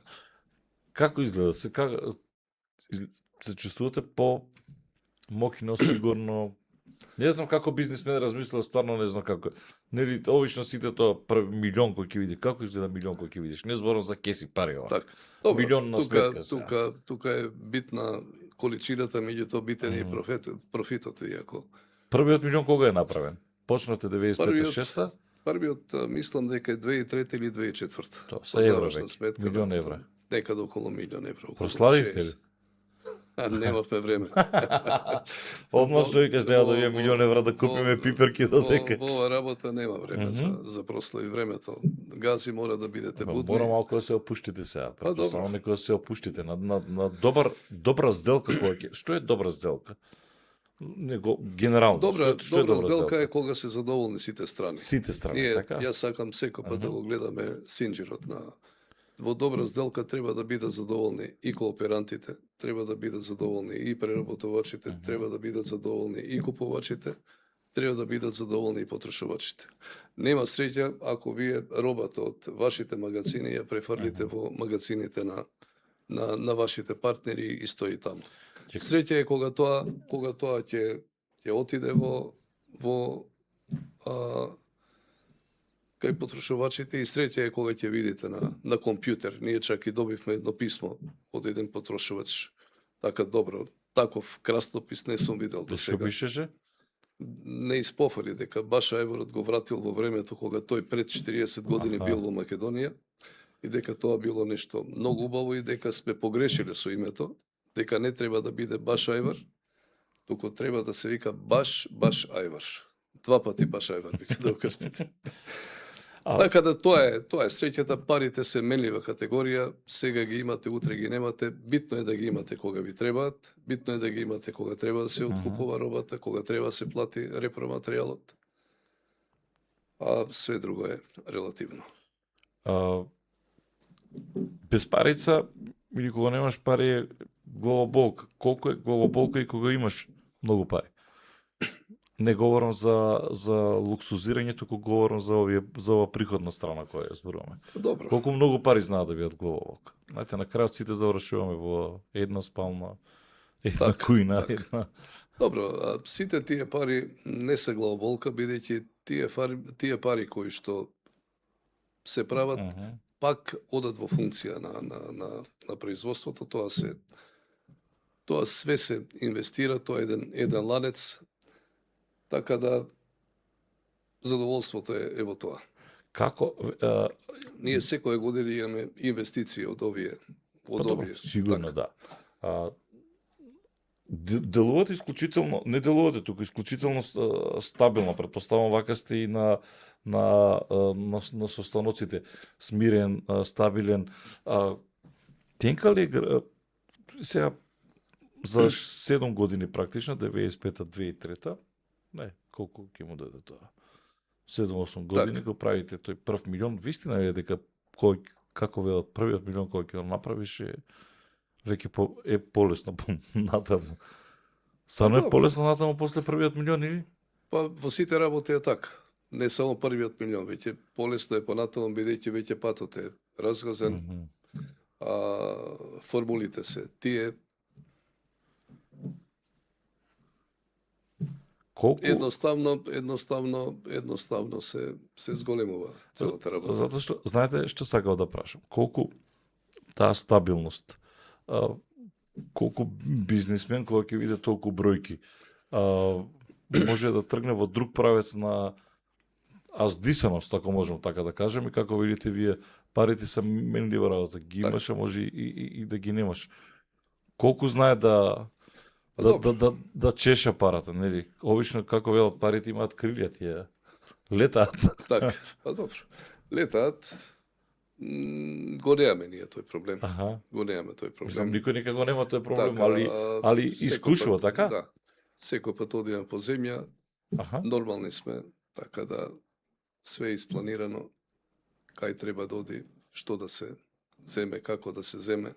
Како изгледа? Се чувствувате по мокино, сигурно? Не знам како бизнисмен размислил, стварно не знам како. Нели обично сите тоа милион кој ќе види. Како изгледа милион кој ќе видиш? Не зборам за кеси пари ова. Така. Добро, милион на сметка. Тука е битна количината, меѓутоа битен и профитот, иако. Првиот милион кога е направен? Почнате 95-6-та? Првиот мислам дека е 2003 или 2004. Тоа се евро веќе. Милион евра. Некаде околу милион евра. Прославивте ли? Немавме време. Одмаш да викаш треба да вие милион евра да купиме пиперки додека. Во ова работа нема време за прослави времето. Гази мора да бидете будни. Мора малку да се опуштите сега. Само некој да се опуштите на добра сделка која ќе. Што е добра сделка? Генерално. Добра сделка е кога се задоволни сите страни. Сите страни, Ние, така? Јас сакам секој пат да го гледаме синџирот на. Во добра сделка треба да бидат задоволни и кооперантите, треба да бидат задоволни и преработувачите, треба да бидат задоволни и купувачите, треба да бидат задоволни и потрошувачите. Нема среќа ако вие робата од вашите магазини ја префрлите во магазините на вашите партнери и стои таму. Среќа е кога тоа ќе отиде во кај потрошувачите и среќа е кога ќе видите на компјутер. Ние чак и добивме едно писмо од еден потрошувач. Така добро, таков краснопис не сум видел до Што сега. пишеше? Не испофали дека Баша Ајворот го вратил во времето кога тој пред 40 години Аха. бил во Македонија и дека тоа било нешто многу убаво и дека сме погрешиле со името, дека не треба да биде Баш Ајвар, туку треба да се вика Баш Ајвар. Два пати Баш Ајвар вика да окрстите. Така да тоа е среќата, парите се менлива категорија, сега ги имате, утре ги немате, битно е да ги имате кога ви требаат, битно е да ги имате кога треба да се откупува робата, кога треба да се плати репроматеријалот, а све друго е релативно. Без парица или кога немаш пари е главоболка. Колку е главоболка и кога имаш многу пари? Не говорам за луксузирање, туку говорам за ова приходна страна која ја зборуваме. Добро. Колку многу пари знаат да бидат главоболка. Знаете, на крајот сите завршуваме во една спална, една кујна, една... Добро, а сите тие пари не се главоболка, бидејќи тие пари кои што се прават, пак одат во функција на производството, тоа све се инвестира, тоа е еден ланец, така да задоволството е во тоа. Како Ние секоја година имаме инвестиции од овие. Сигурно така. Да. Делувате исклучително, не делувате туку исклучително стабилно, претпоставам вака сте и на состаноците, смирен, стабилен. Тенка ли сега за 7 години практично, 95-та, 2003-та, не, колку ќе му даде тоа? 7-8 години го правите тој прв милион, вистина е дека како велат првиот милион кој ќе го направиш веќе е полесно натаму. Само е полесно натаму после првиот милион или? Па во сите работи е така. Не само првиот милион, веќе полесно е понатаму бидејќи веќе патот е разгазен. Формулите се тие. Колку Едноставно се зголемува целата работа. Затоа што знаете што сакав да прашам. Колку таа стабилност, колку бизнисмен кога ќе види толку бројки, може да тргне во друг правец на аздисаност, ако можам така да кажем, и како видите вие, парите се менлива работа, ги имаш, а може и да ги немаш. Колку знае да чеша парата, нели? Обично како велат парите имаат крилја, тие летаат. Така, па добро. Летаат, го немаме ние тој проблем. Го немаме тој проблем. Мислам, никој никако нема тој проблем, али искушува, така? Да. Секој пат одиме по земја, нормални сме, така да све е испланирано, кај треба да оди, што да се земе, како да се земе.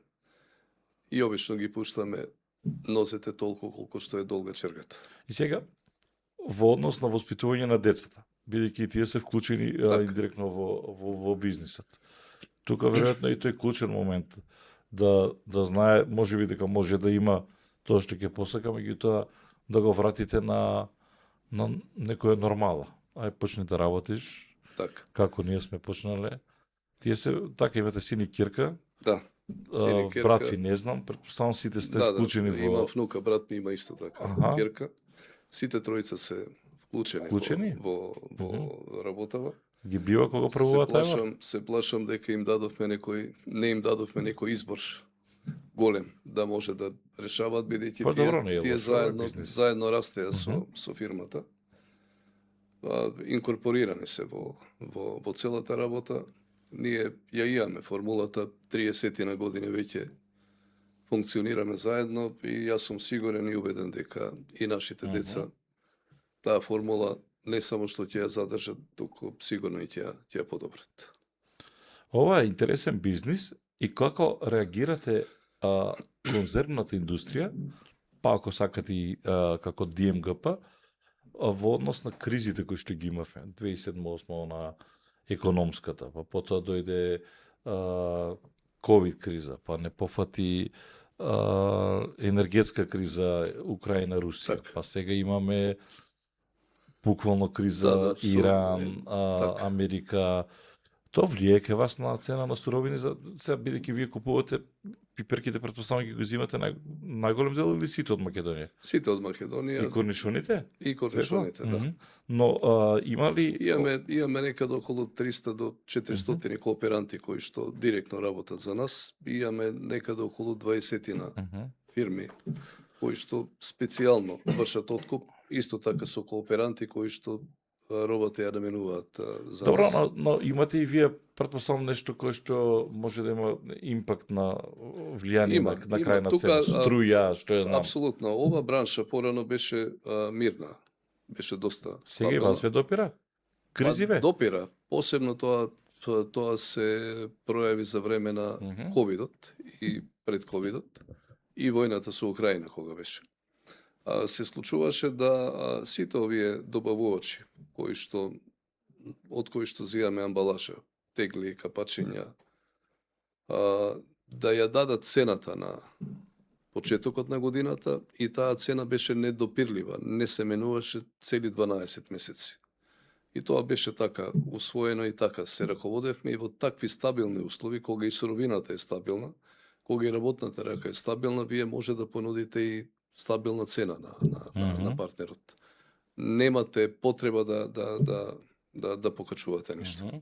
И обично ги пуштаме нозете толку колку што е долга чергата. И сега, во однос на воспитување на децата, бидејќи тие се вклучени индиректно во бизнисот. Тука веројатно и тој клучен момент да знае, можеби дека може да има тоа што ќе посака, меѓутоа да го вратите на некоја нормала. Ај почни да работиш, како ние сме почнале. Тие се, така имате сини Кирка. Да. Брат ви не знам, претпоставам сите сте вклучени во... Има внука, брат ми има исто така, Кирка. Сите тројца се вклучени во работава. Ги бива кога пробуваат Се плашам дека не им дадовме некој избор голем да може да решаваат, бидејќи тие заедно растеа со фирмата. Инкорпорирани се во целата работа. Ние ја имаме формулата, 30 на години веќе функционираме заедно и јас сум сигурен и убеден дека и нашите деца таа формула не само што ќе ја задржат, туку сигурно и ќе ја подобрат. Ова е интересен бизнис и како реагирате конзервната индустрија, па ако сакате и како ДМГП, во однос на кризите кои што ги имавме, 2007-2008 на економската, па потоа дојде ковид криза, па не пофати енергетска криза Украина-Русија, па сега имаме буквално криза, Да, апсолутно, Иран, така. Америка, тоа влие ке вас на цена на суровини, за сега бидејќи вие купувате пиперките, претпоставам ги го зимате најголем дел или сите од Македонија? Сите од Македонија И корнишоните? и корнишоните, да. Мгм. Но има ли... Имаме некаде околу 300 до 400 кооперанти кои што директно работат за нас. И имаме некаде околу 20 Мгм. фирми кои што специјално вршат откуп, исто така со кооперанти кои што робата ја наменуваат за Добро, нас. но имате и вие, претпоставам, нешто кое што може да има импакт на влијание Има, на има. крајна Тука, цена, струја, што ја знам. Апсолутно, ова бранша порано беше мирна, беше доста Сега и стабилна. вас ве допира? Кризи ве? Допира, посебно тоа се пројави за време на Мгм. ковидот и пред ковидот и војната со Украина кога беше. Се случуваше да сите овие добавувачи од кои што зијаме амбалажа, тегли, капачиња, да ја дадат цената на почетокот на годината и таа цена беше недопирлива, не се менуваше цели 12 месеци. И тоа беше така усвоено и така се раководевме и во такви стабилни услови, кога и суровината е стабилна, кога и работната рака е стабилна, вие може да понудите и стабилна цена на партнерот. Немате потреба да покачувате нешто. Мгм.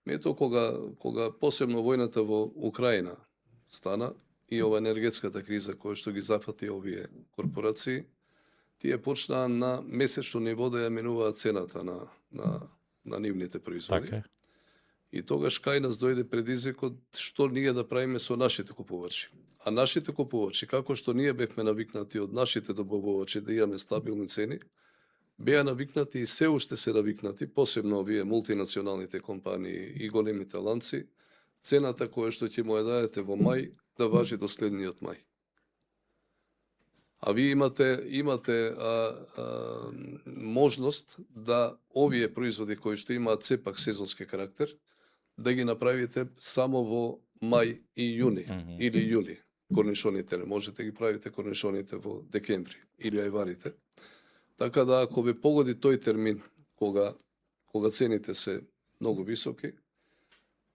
Мето кога посебно војната во Украина стана и ова енергетската криза која што ги зафати овие корпорации, тие почнаа на месечно ниво да ја менуваат цената на нивните производи. Така е. И тогаш кај нас дојде предизвикот што ние да правиме со нашите купувачи. А нашите купувачи, како што ние бевме навикнати од нашите добавувачи да имаме стабилни цени, беа навикнати и се уште се навикнати, посебно овие мултинационалните компании и големите ланци, цената која што ќе му ја дадете во мај да важи до следниот мај. А вие имате можност да овие производи кои што имаат сепак сезонски карактер, да ги направите само во мај и јуни или јули. Корнишоните не можете ги правите корнишоните во декември или ајварите. Така да ако ве погоди тој термин кога цените се многу високи,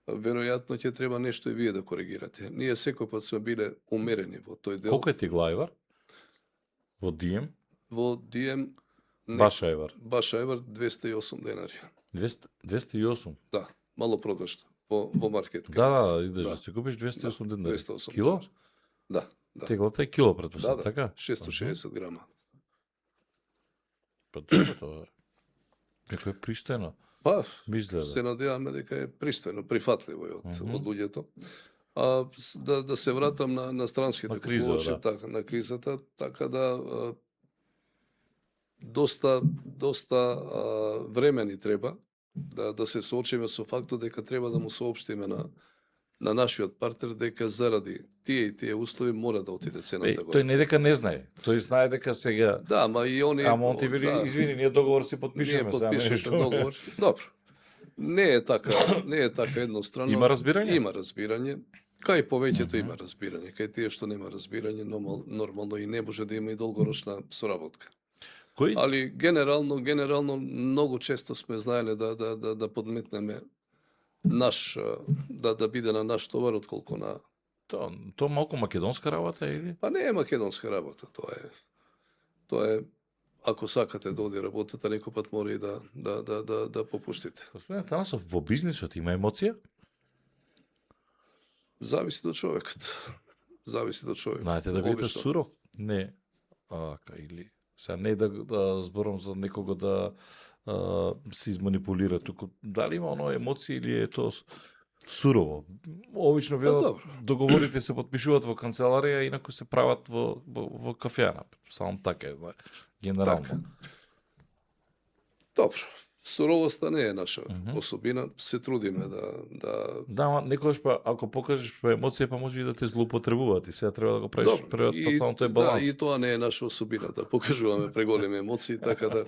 веројатно ќе треба нешто и вие да коригирате. Ние секој пат сме биле умерени во тој дел. Колку е тигла ајвар? Во Дием? Во Дием Баш ајвар. баш ајвар 208 денари. 208. Да, мало продажно во маркет. Да, идеш да се купиш 208 денари. 208 Кило? денари. Да. Теглата е кило, претпоставам, Да, така? 660 грама. Па добро тоа. Како е пристојно. Па, Мисля се надеваме дека е пристојно, прифатливо е Мгм. од луѓето. Да се вратам на странските На криза, купувачи, да. така, на кризата, така да доста време ни треба да се соочиме со фактот дека треба да му соопштиме на нашиот партнер дека заради тие и тие услови мора да отиде цената Тој горе. не дека не знае, тој знае дека сега... Да, ама и они... Ама он ти вели, да, извини, ние договор си ние подпишеме. сега подпишете нешто. договор. Добро. Не е така едностранно. Има разбирање? Има разбирање. Кај повеќето Мгм. има разбирање. Кај тие што нема разбирање, нормално и не може да има и долгорочна соработка. Кој? Али генерално многу често сме знаеле да подметнеме да биде на наш товар отколку на... Тоа малку македонска работа или? Па не е македонска работа, тоа е ако сакате да оди работата, некој пат мора и да попуштите. Господин Танасов, во бизнисот има емоција? Зависи до човекот. Знаете да бидете Обично. суров? Не. Или... Сега не да зборам за некого да се изманипулира, туку дали има оно емоции или е тоа сурово? Обично велат, добро. договорите се подпишуваат во канцеларија, инаку се прават во кафеана. Само така е, генерално. Така. Добро. Суровоста не е наша Мгм. особина. Се трудиме да Да, ама некогаш па ако покажеш па емоција, па може и да те злоупотребуваат и сега треба да го правиш Добро, превод па само тој баланс. Да, и тоа не е наша особина, да покажуваме преголеми емоции, така да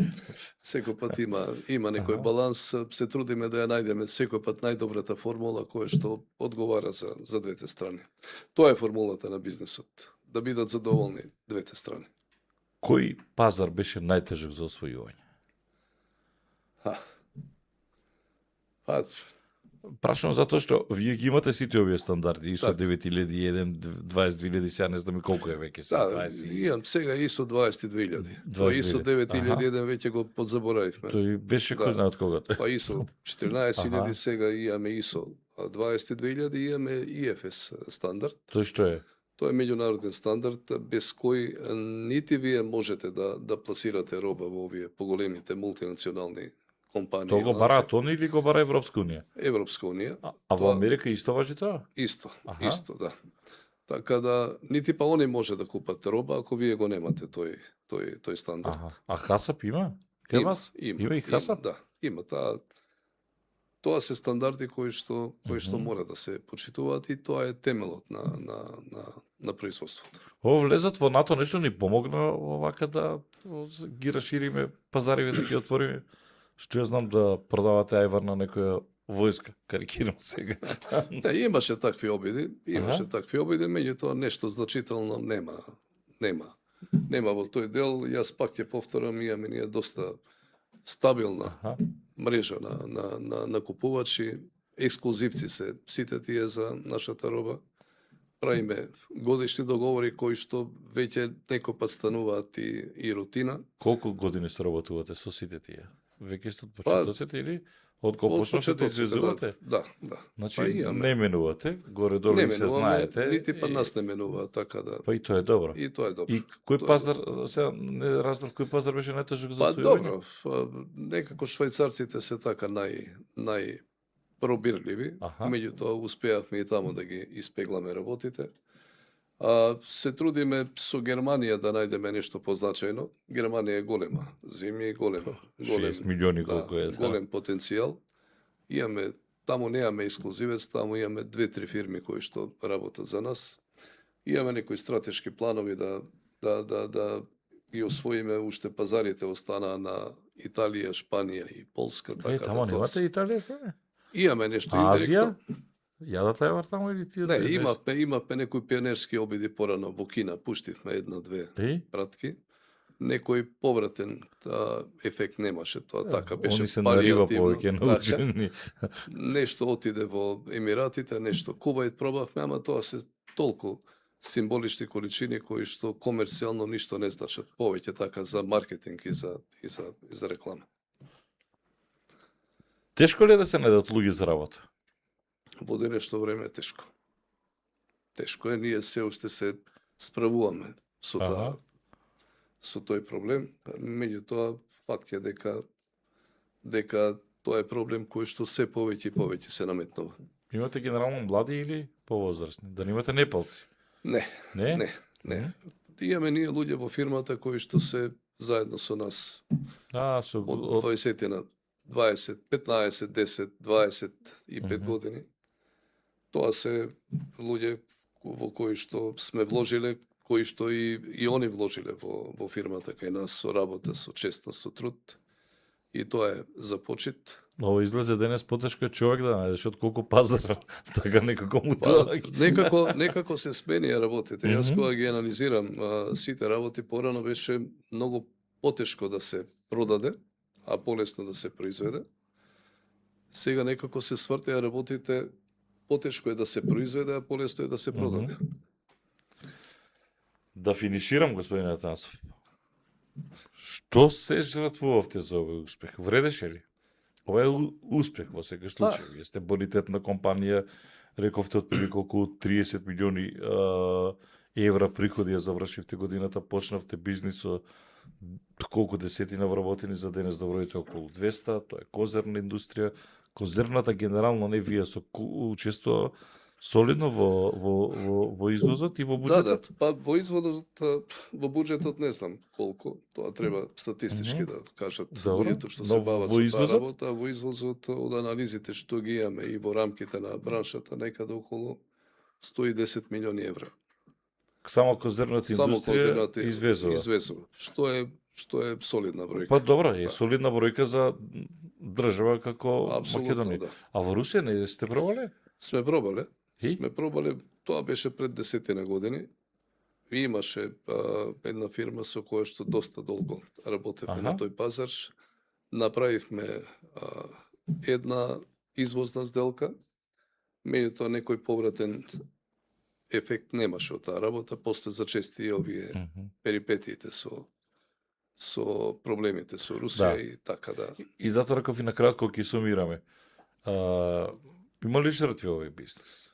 секој пат има некој Аха. баланс, се трудиме да ја најдеме секој пат најдобрата формула која што одговара за двете страни. Тоа е формулата на бизнисот, да бидат задоволни двете страни. Кој пазар беше најтежок за освојување? Па, Прашувам затоа што вие ги имате сите овие стандарди, ISO Така. 9001, 22000, сега не знам и колку е веќе се, да, 20. имам сега ISO 22000. Тоа 22.000. ISO 9001 веќе го подзаборавивме. Тој беше кој Да. знае од кога. Па ISO 14000, Аха. сега имаме ISO 22000 и имаме IFS стандард. Тој што е? Тоа е меѓународен стандард без кој нити вие можете да пласирате роба во овие поголемите мултинационални компании. Тоа го ланци. бара они или го бара Европска унија? Европска унија. А во Тоа- Америка исто важи тоа? Исто, Аха. исто, да. Така да нити па они може да купат роба ако вие го немате тој стандард. Аха. А Хасап има? Кај вас? Има и Хасап? Да, има тоа се стандарди кои што мора да се почитуваат и тоа е темелот на производството. Ово влезат во НАТО нешто ни помогна овака да ги расшириме пазариве, да ги отвориме. Што ја знам да продавате ајвар на некоја војска, карикирам сега. Да, имаше такви обиди, меѓутоа нешто значително нема во тој дел. Јас пак ќе повторам, имаме ние доста стабилна Аха. мрежа на купувачи, ексклузивци се сите тие за нашата роба. Правиме годишни договори кои што веќе некој пат стануваат и рутина. Колку години соработувате со сите тие? Веќе сте од Па, почетоците или од кога почнавте да извезувате? Да. Значи Па имаме. не менувате, горе-долу Не и се менуваме, знаете. нити па и- нас не менува, така да. Па и тоа е добро. И тоа е добро. И кој Тоа е пазар, сега не разбрав кој пазар беше најтежок за Па освојување? добро, некако швајцарците се така пробирливи, Аха. меѓутоа успеавме и таму да ги испегламе работите. Се трудиме со Германија да најдеме нешто позначајно. Германија е голема, земја е голема. 6 милиони колку е. Да. голем потенцијал. Таму немаме ексклузивец, таму имаме 2-3 фирми кои што работат за нас. Имаме некои стратешки планови да ги освоиме, уште пазарите останаа на Италија, Шпанија и Полска, така Тамо да немате Италија, што? Имаме нешто Азија? индиректно. Јадат ајвар таму или тие? Не, имавме некои пионерски обиди порано во Кина, пуштивме една-две И? пратки. Некој повратен ефект немаше, тоа така беше Они се на риба палиативно. повеќе Така, научени. нешто отиде во Емиратите, нешто Кувајт пробавме, ама тоа се толку символични количини кои што комерцијално ништо не значат. Повеќе така за маркетинг и за реклама. Тешко ли е да се најдат луѓе за работа? Во денешно време е тешко. Тешко е, ние се уште се справуваме со Аха. со тој проблем, меѓутоа факт е дека тоа е проблем кој што се повеќе и повеќе се наметнува. Имате генерално млади или повозрастни? Да немате непалци? Не, Не? не. Имаме ние луѓе во фирмата кои што се заедно со нас Со од 20 20, 15, 10, 25 години. Тоа се луѓе во кои што сме вложиле, кои што и они вложиле во фирмата кај нас со работа, со честност, со труд. И тоа е за почит. Ово излезе денес потешко е човек да најдеш од колку пазар, така некако му Па, тоа. некако се сменија работите. Јас кога ги анализирам сите работи, порано беше многу потешко да се продаде, а полесно да се произведе. Сега некако се свртеа работите, потешко е да се произведе, а полесно е да се продаде. Да финиширам, господин Атанасов. Што се жртвувавте за овој успех? Вредеше ли? Ова е успех во секој случај. Вие сте бонитетна компанија, рековте отприлike околу 30 милиони евра приходи ја завршивте годината, почнавте бизнис со колку десетина вработени за денес да броите околу 200, тоа е козерна индустрија. Козерната генерално не вие со учествува солидно во извозот и во буџетот? Да, па во изводот, во буџетот не знам колку, тоа треба статистички да кажат Добро, луѓето што но се бават во со таа извозот? работа, во извозот од анализите што ги имаме и во рамките на браншата некаде околу 110 милиони евра. Само козерната Само индустрија козерната извезува. Што е солидна бројка. Па добро, е солидна бројка за држава како Апсолутно, Македонија. да. А во Русија не сте пробале? Сме пробале. И? Тоа беше пред 10 години. И имаше една фирма со која што доста долго работевме Аха. на тој пазар. направивме една извозна сделка, меѓутоа некој повратен ефект немаше од таа работа, после зачести и овие перипетиите со проблемите со Русија Да. и така да. И затоа реков и на кратко ќе сумираме. Има ли жртви овој бизнес?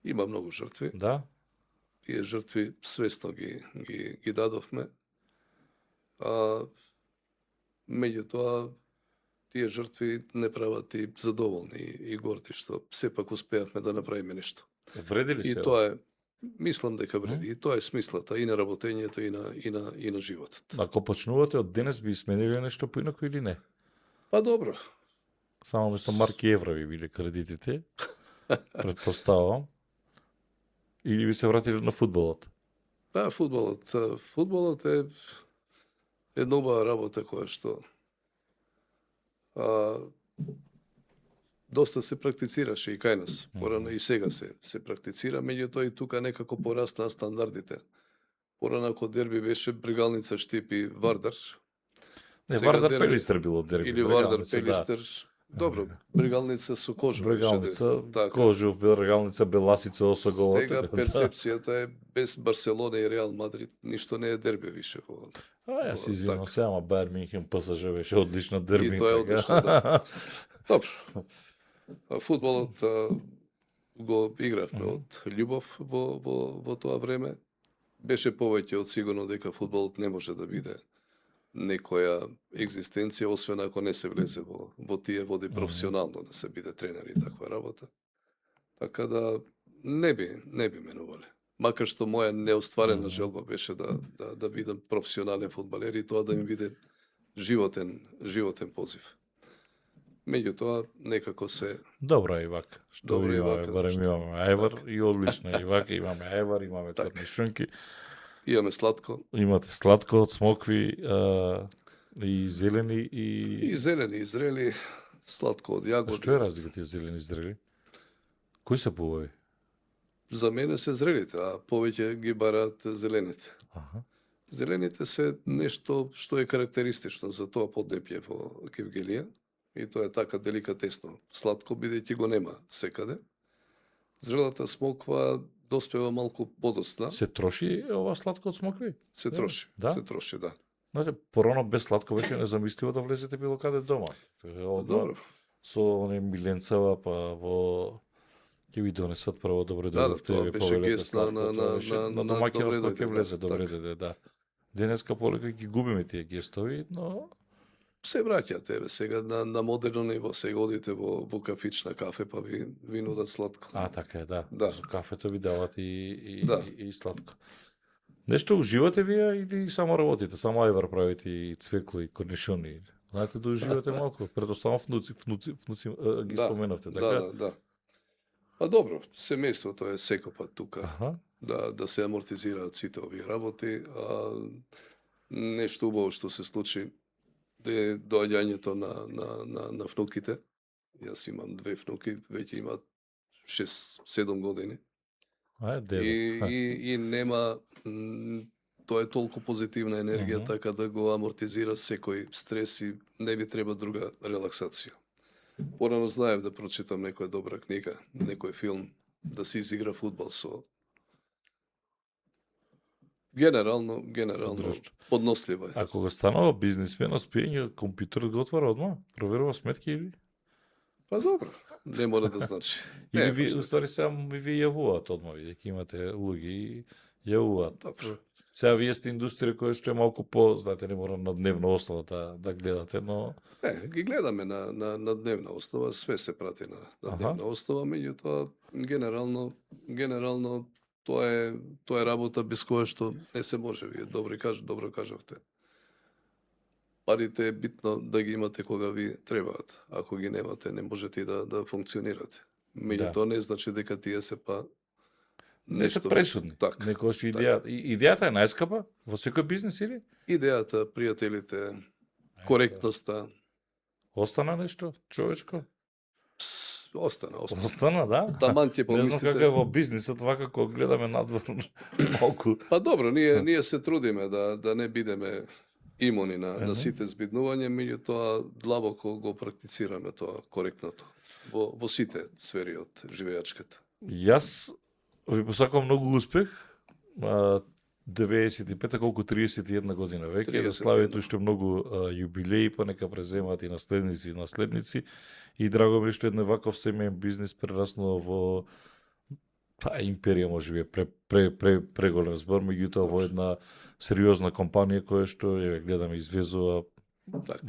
Има многу жртви. Да? Тие жртви свесно ги дадовме. Меѓутоа, тие жртви не прават и задоволни и горди, што сепак успеавме да направиме нешто. Вреди ли И се? тоа е, мислам дека вреди. И тоа е смислата и на работењето и на животот. Ако почнувате од денес би сменили нешто поинако или не? Па добро. Само место марки евра би били кредитите, предпоставам. Или би се вратили на фудбалот? Да, фудбалот. Фудбалот е една убава работа која што доста се практицираше и кај нас. Порано и сега се практицира, меѓутоа и тука некако порастаа стандардите. Порано ако дерби беше Брегалница Штип и Вардар. Не, Сега Вардар дерби- Пелистер било дерби. Или Вардар Брегалница, да. Пелистер. Добро, Брегалница со Кожу беше Брегалница, дерби. Така. Кожув, Брегалница, Беласица, Осагола. Сега така, да. перцепцијата е без Барселона и Реал Мадрид ништо не е дерби више во. Јас се извинувам Така. се, ама Бајер Минхен ПСЖ беше одлично дерби. И тоа е така. одлично, да. Добро. Фудбалот го игравме од љубов во тоа време. Беше повеќе од сигурно дека фудбалот не може да биде некоја екзистенција, освен ако не се влезе во тие води професионално да се биде тренер и таква работа. Така да не би менувале. Макар што моја неостварена желба беше да бидам професионален фудбалер и тоа да ми биде животен позив. Меѓутоа, некако се... Добро е Ивак. Што Добро е имаме, Ивака, барем зашто? имаме ајвар и одлично е Ивак, имаме ајвар, имаме Така. корнишунки, Имаме сладко. имате сладко од смокви и зелени И и... зелени, и зрели, сладко од јагоди. Што е разликата измеѓу зелени и зрели? Кои се поубави? За мене се зрелите, а повеќе ги бараат зелените. Аха. Зелените се нешто што е карактеристично за тоа поднепје во Кевгелија. И тоа е така деликатесно. Сладко, бидејќи го нема секаде. Зрелата смоква доспева малку подоцна. Се троши ова сладко од смокви? Се троши. Да? Се троши, да. Знаете, порано без сладко беше незамисливо да влезете било каде дома. Одма Добро. со оне миленцава, па во ќе ви донесат прво добре Да, дојдовте, тоа ви беше повелете гест сладко, на тоа беше на добре домаќинот кој дојде, ќе влезе, да, добре така. дојде, да. Денеска полека ги губиме тие гестови, но Се враќа тебе сега на модерно ниво. Сега одите во кафич на кафе, па ви нудат сладко. така е, да. Да. Со кафето ви дават и Да. и сладко. Нешто уживате вие или само работите? Само ајвар правите и цвекло и корнишони? Знаете да уживате малку? Прето само внуци ги Да, споменавте, така? Да. Па добро, семејството е секопат тука. Аха. Да се амортизираат сите овие работи. Нешто убаво што се случи е доаѓањето на внуките. Јас имам 2 внуки, веќе имаат 6-7 години. И нема тоа е толку позитивна енергија, така да го амортизира секој стрес и не би треба друга релаксација. Порано знаев да прочитам некоја добра книга, некој филм, да се изигра фудбал со генерално Друштво. поднослива е. А кога станува бизнисмен, спиење компјутерот го отвара одма? Проверува сметки или? Па добро, не мора да значи. Или Не, ви, баш уствари сега ви јавуваат одма, бидејќи имате луѓе и јавуваат. Добро. Сега вие сте индустрија која што е малку по, знаете, не мора на дневна основа да гледате, но Не, ги гледаме на дневна основа, све се прати на дневна основа, меѓутоа генерално тоа е работа без која што не се може, вие добро кажавте. Парите е битно да ги имате кога ви требаат. Ако ги немате, не можете и да функционирате. Меѓутоа не значи дека тие се па не се нешто пресудни. Така. Некојаш идејата е најскапа во секој бизнес или? Идејата, пријателите, коректноста, Остана нешто човечко? остана. Остана, да. Таман ќе Не знам помислите. како е во бизнисот, вака кога гледаме надвор малку. Па добро, ние се трудиме да не бидеме имуни на сите збиднувања, меѓутоа длабоко го практицираме тоа коректното во сите сфери од живеачката. Јас ви посакувам многу успех. 95-та, колку 31 година веќе, да славите уште многу јубилеи, па нека преземат и наследници. И драго ми што еден ваков семеен бизнис прераснува во империја, може би преголем збор, меѓутоа во една сериозна компанија која што ја гледаме извезува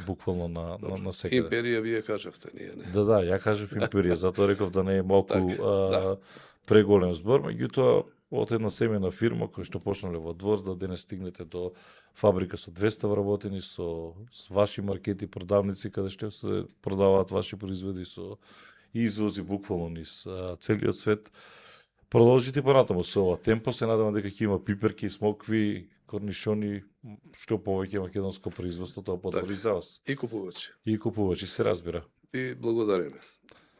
буквално на секаде. Империја вие кажавте, ние не. Да, ја кажав империја, затоа реков да не е малку преголем збор, меѓутоа од една семејна фирма која што почнале во двор, да денес стигнете до фабрика со 200 вработени, со ваши маркети, продавници, каде што се продаваат ваши производи, со извози буквално низ целиот свет. Продолжите понатаму со ова темпо, се надевам дека ќе има пиперки, смокви, корнишони, што повеќе македонско производство, тоа подобри за вас. И купувачи, се разбира. И благодариме.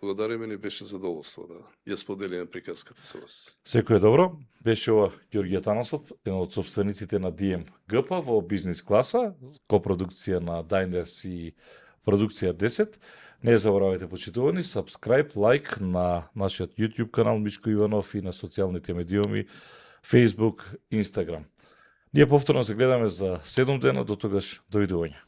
Благодариме, ни беше задоволство да ја споделиме приказката со вас. Секој е добро. Беше ова Ѓорѓе Танасов, еден од собствениците на DM ГП во бизнис класа, копродукција на Diners и продукција 10. Не заборавајте, почитувани, subscribe, лайк на нашиот YouTube канал Мичко Иванов и на социјалните медиуми Facebook, Instagram. Ние повторно се гледаме за 7 дена, до тогаш довидување.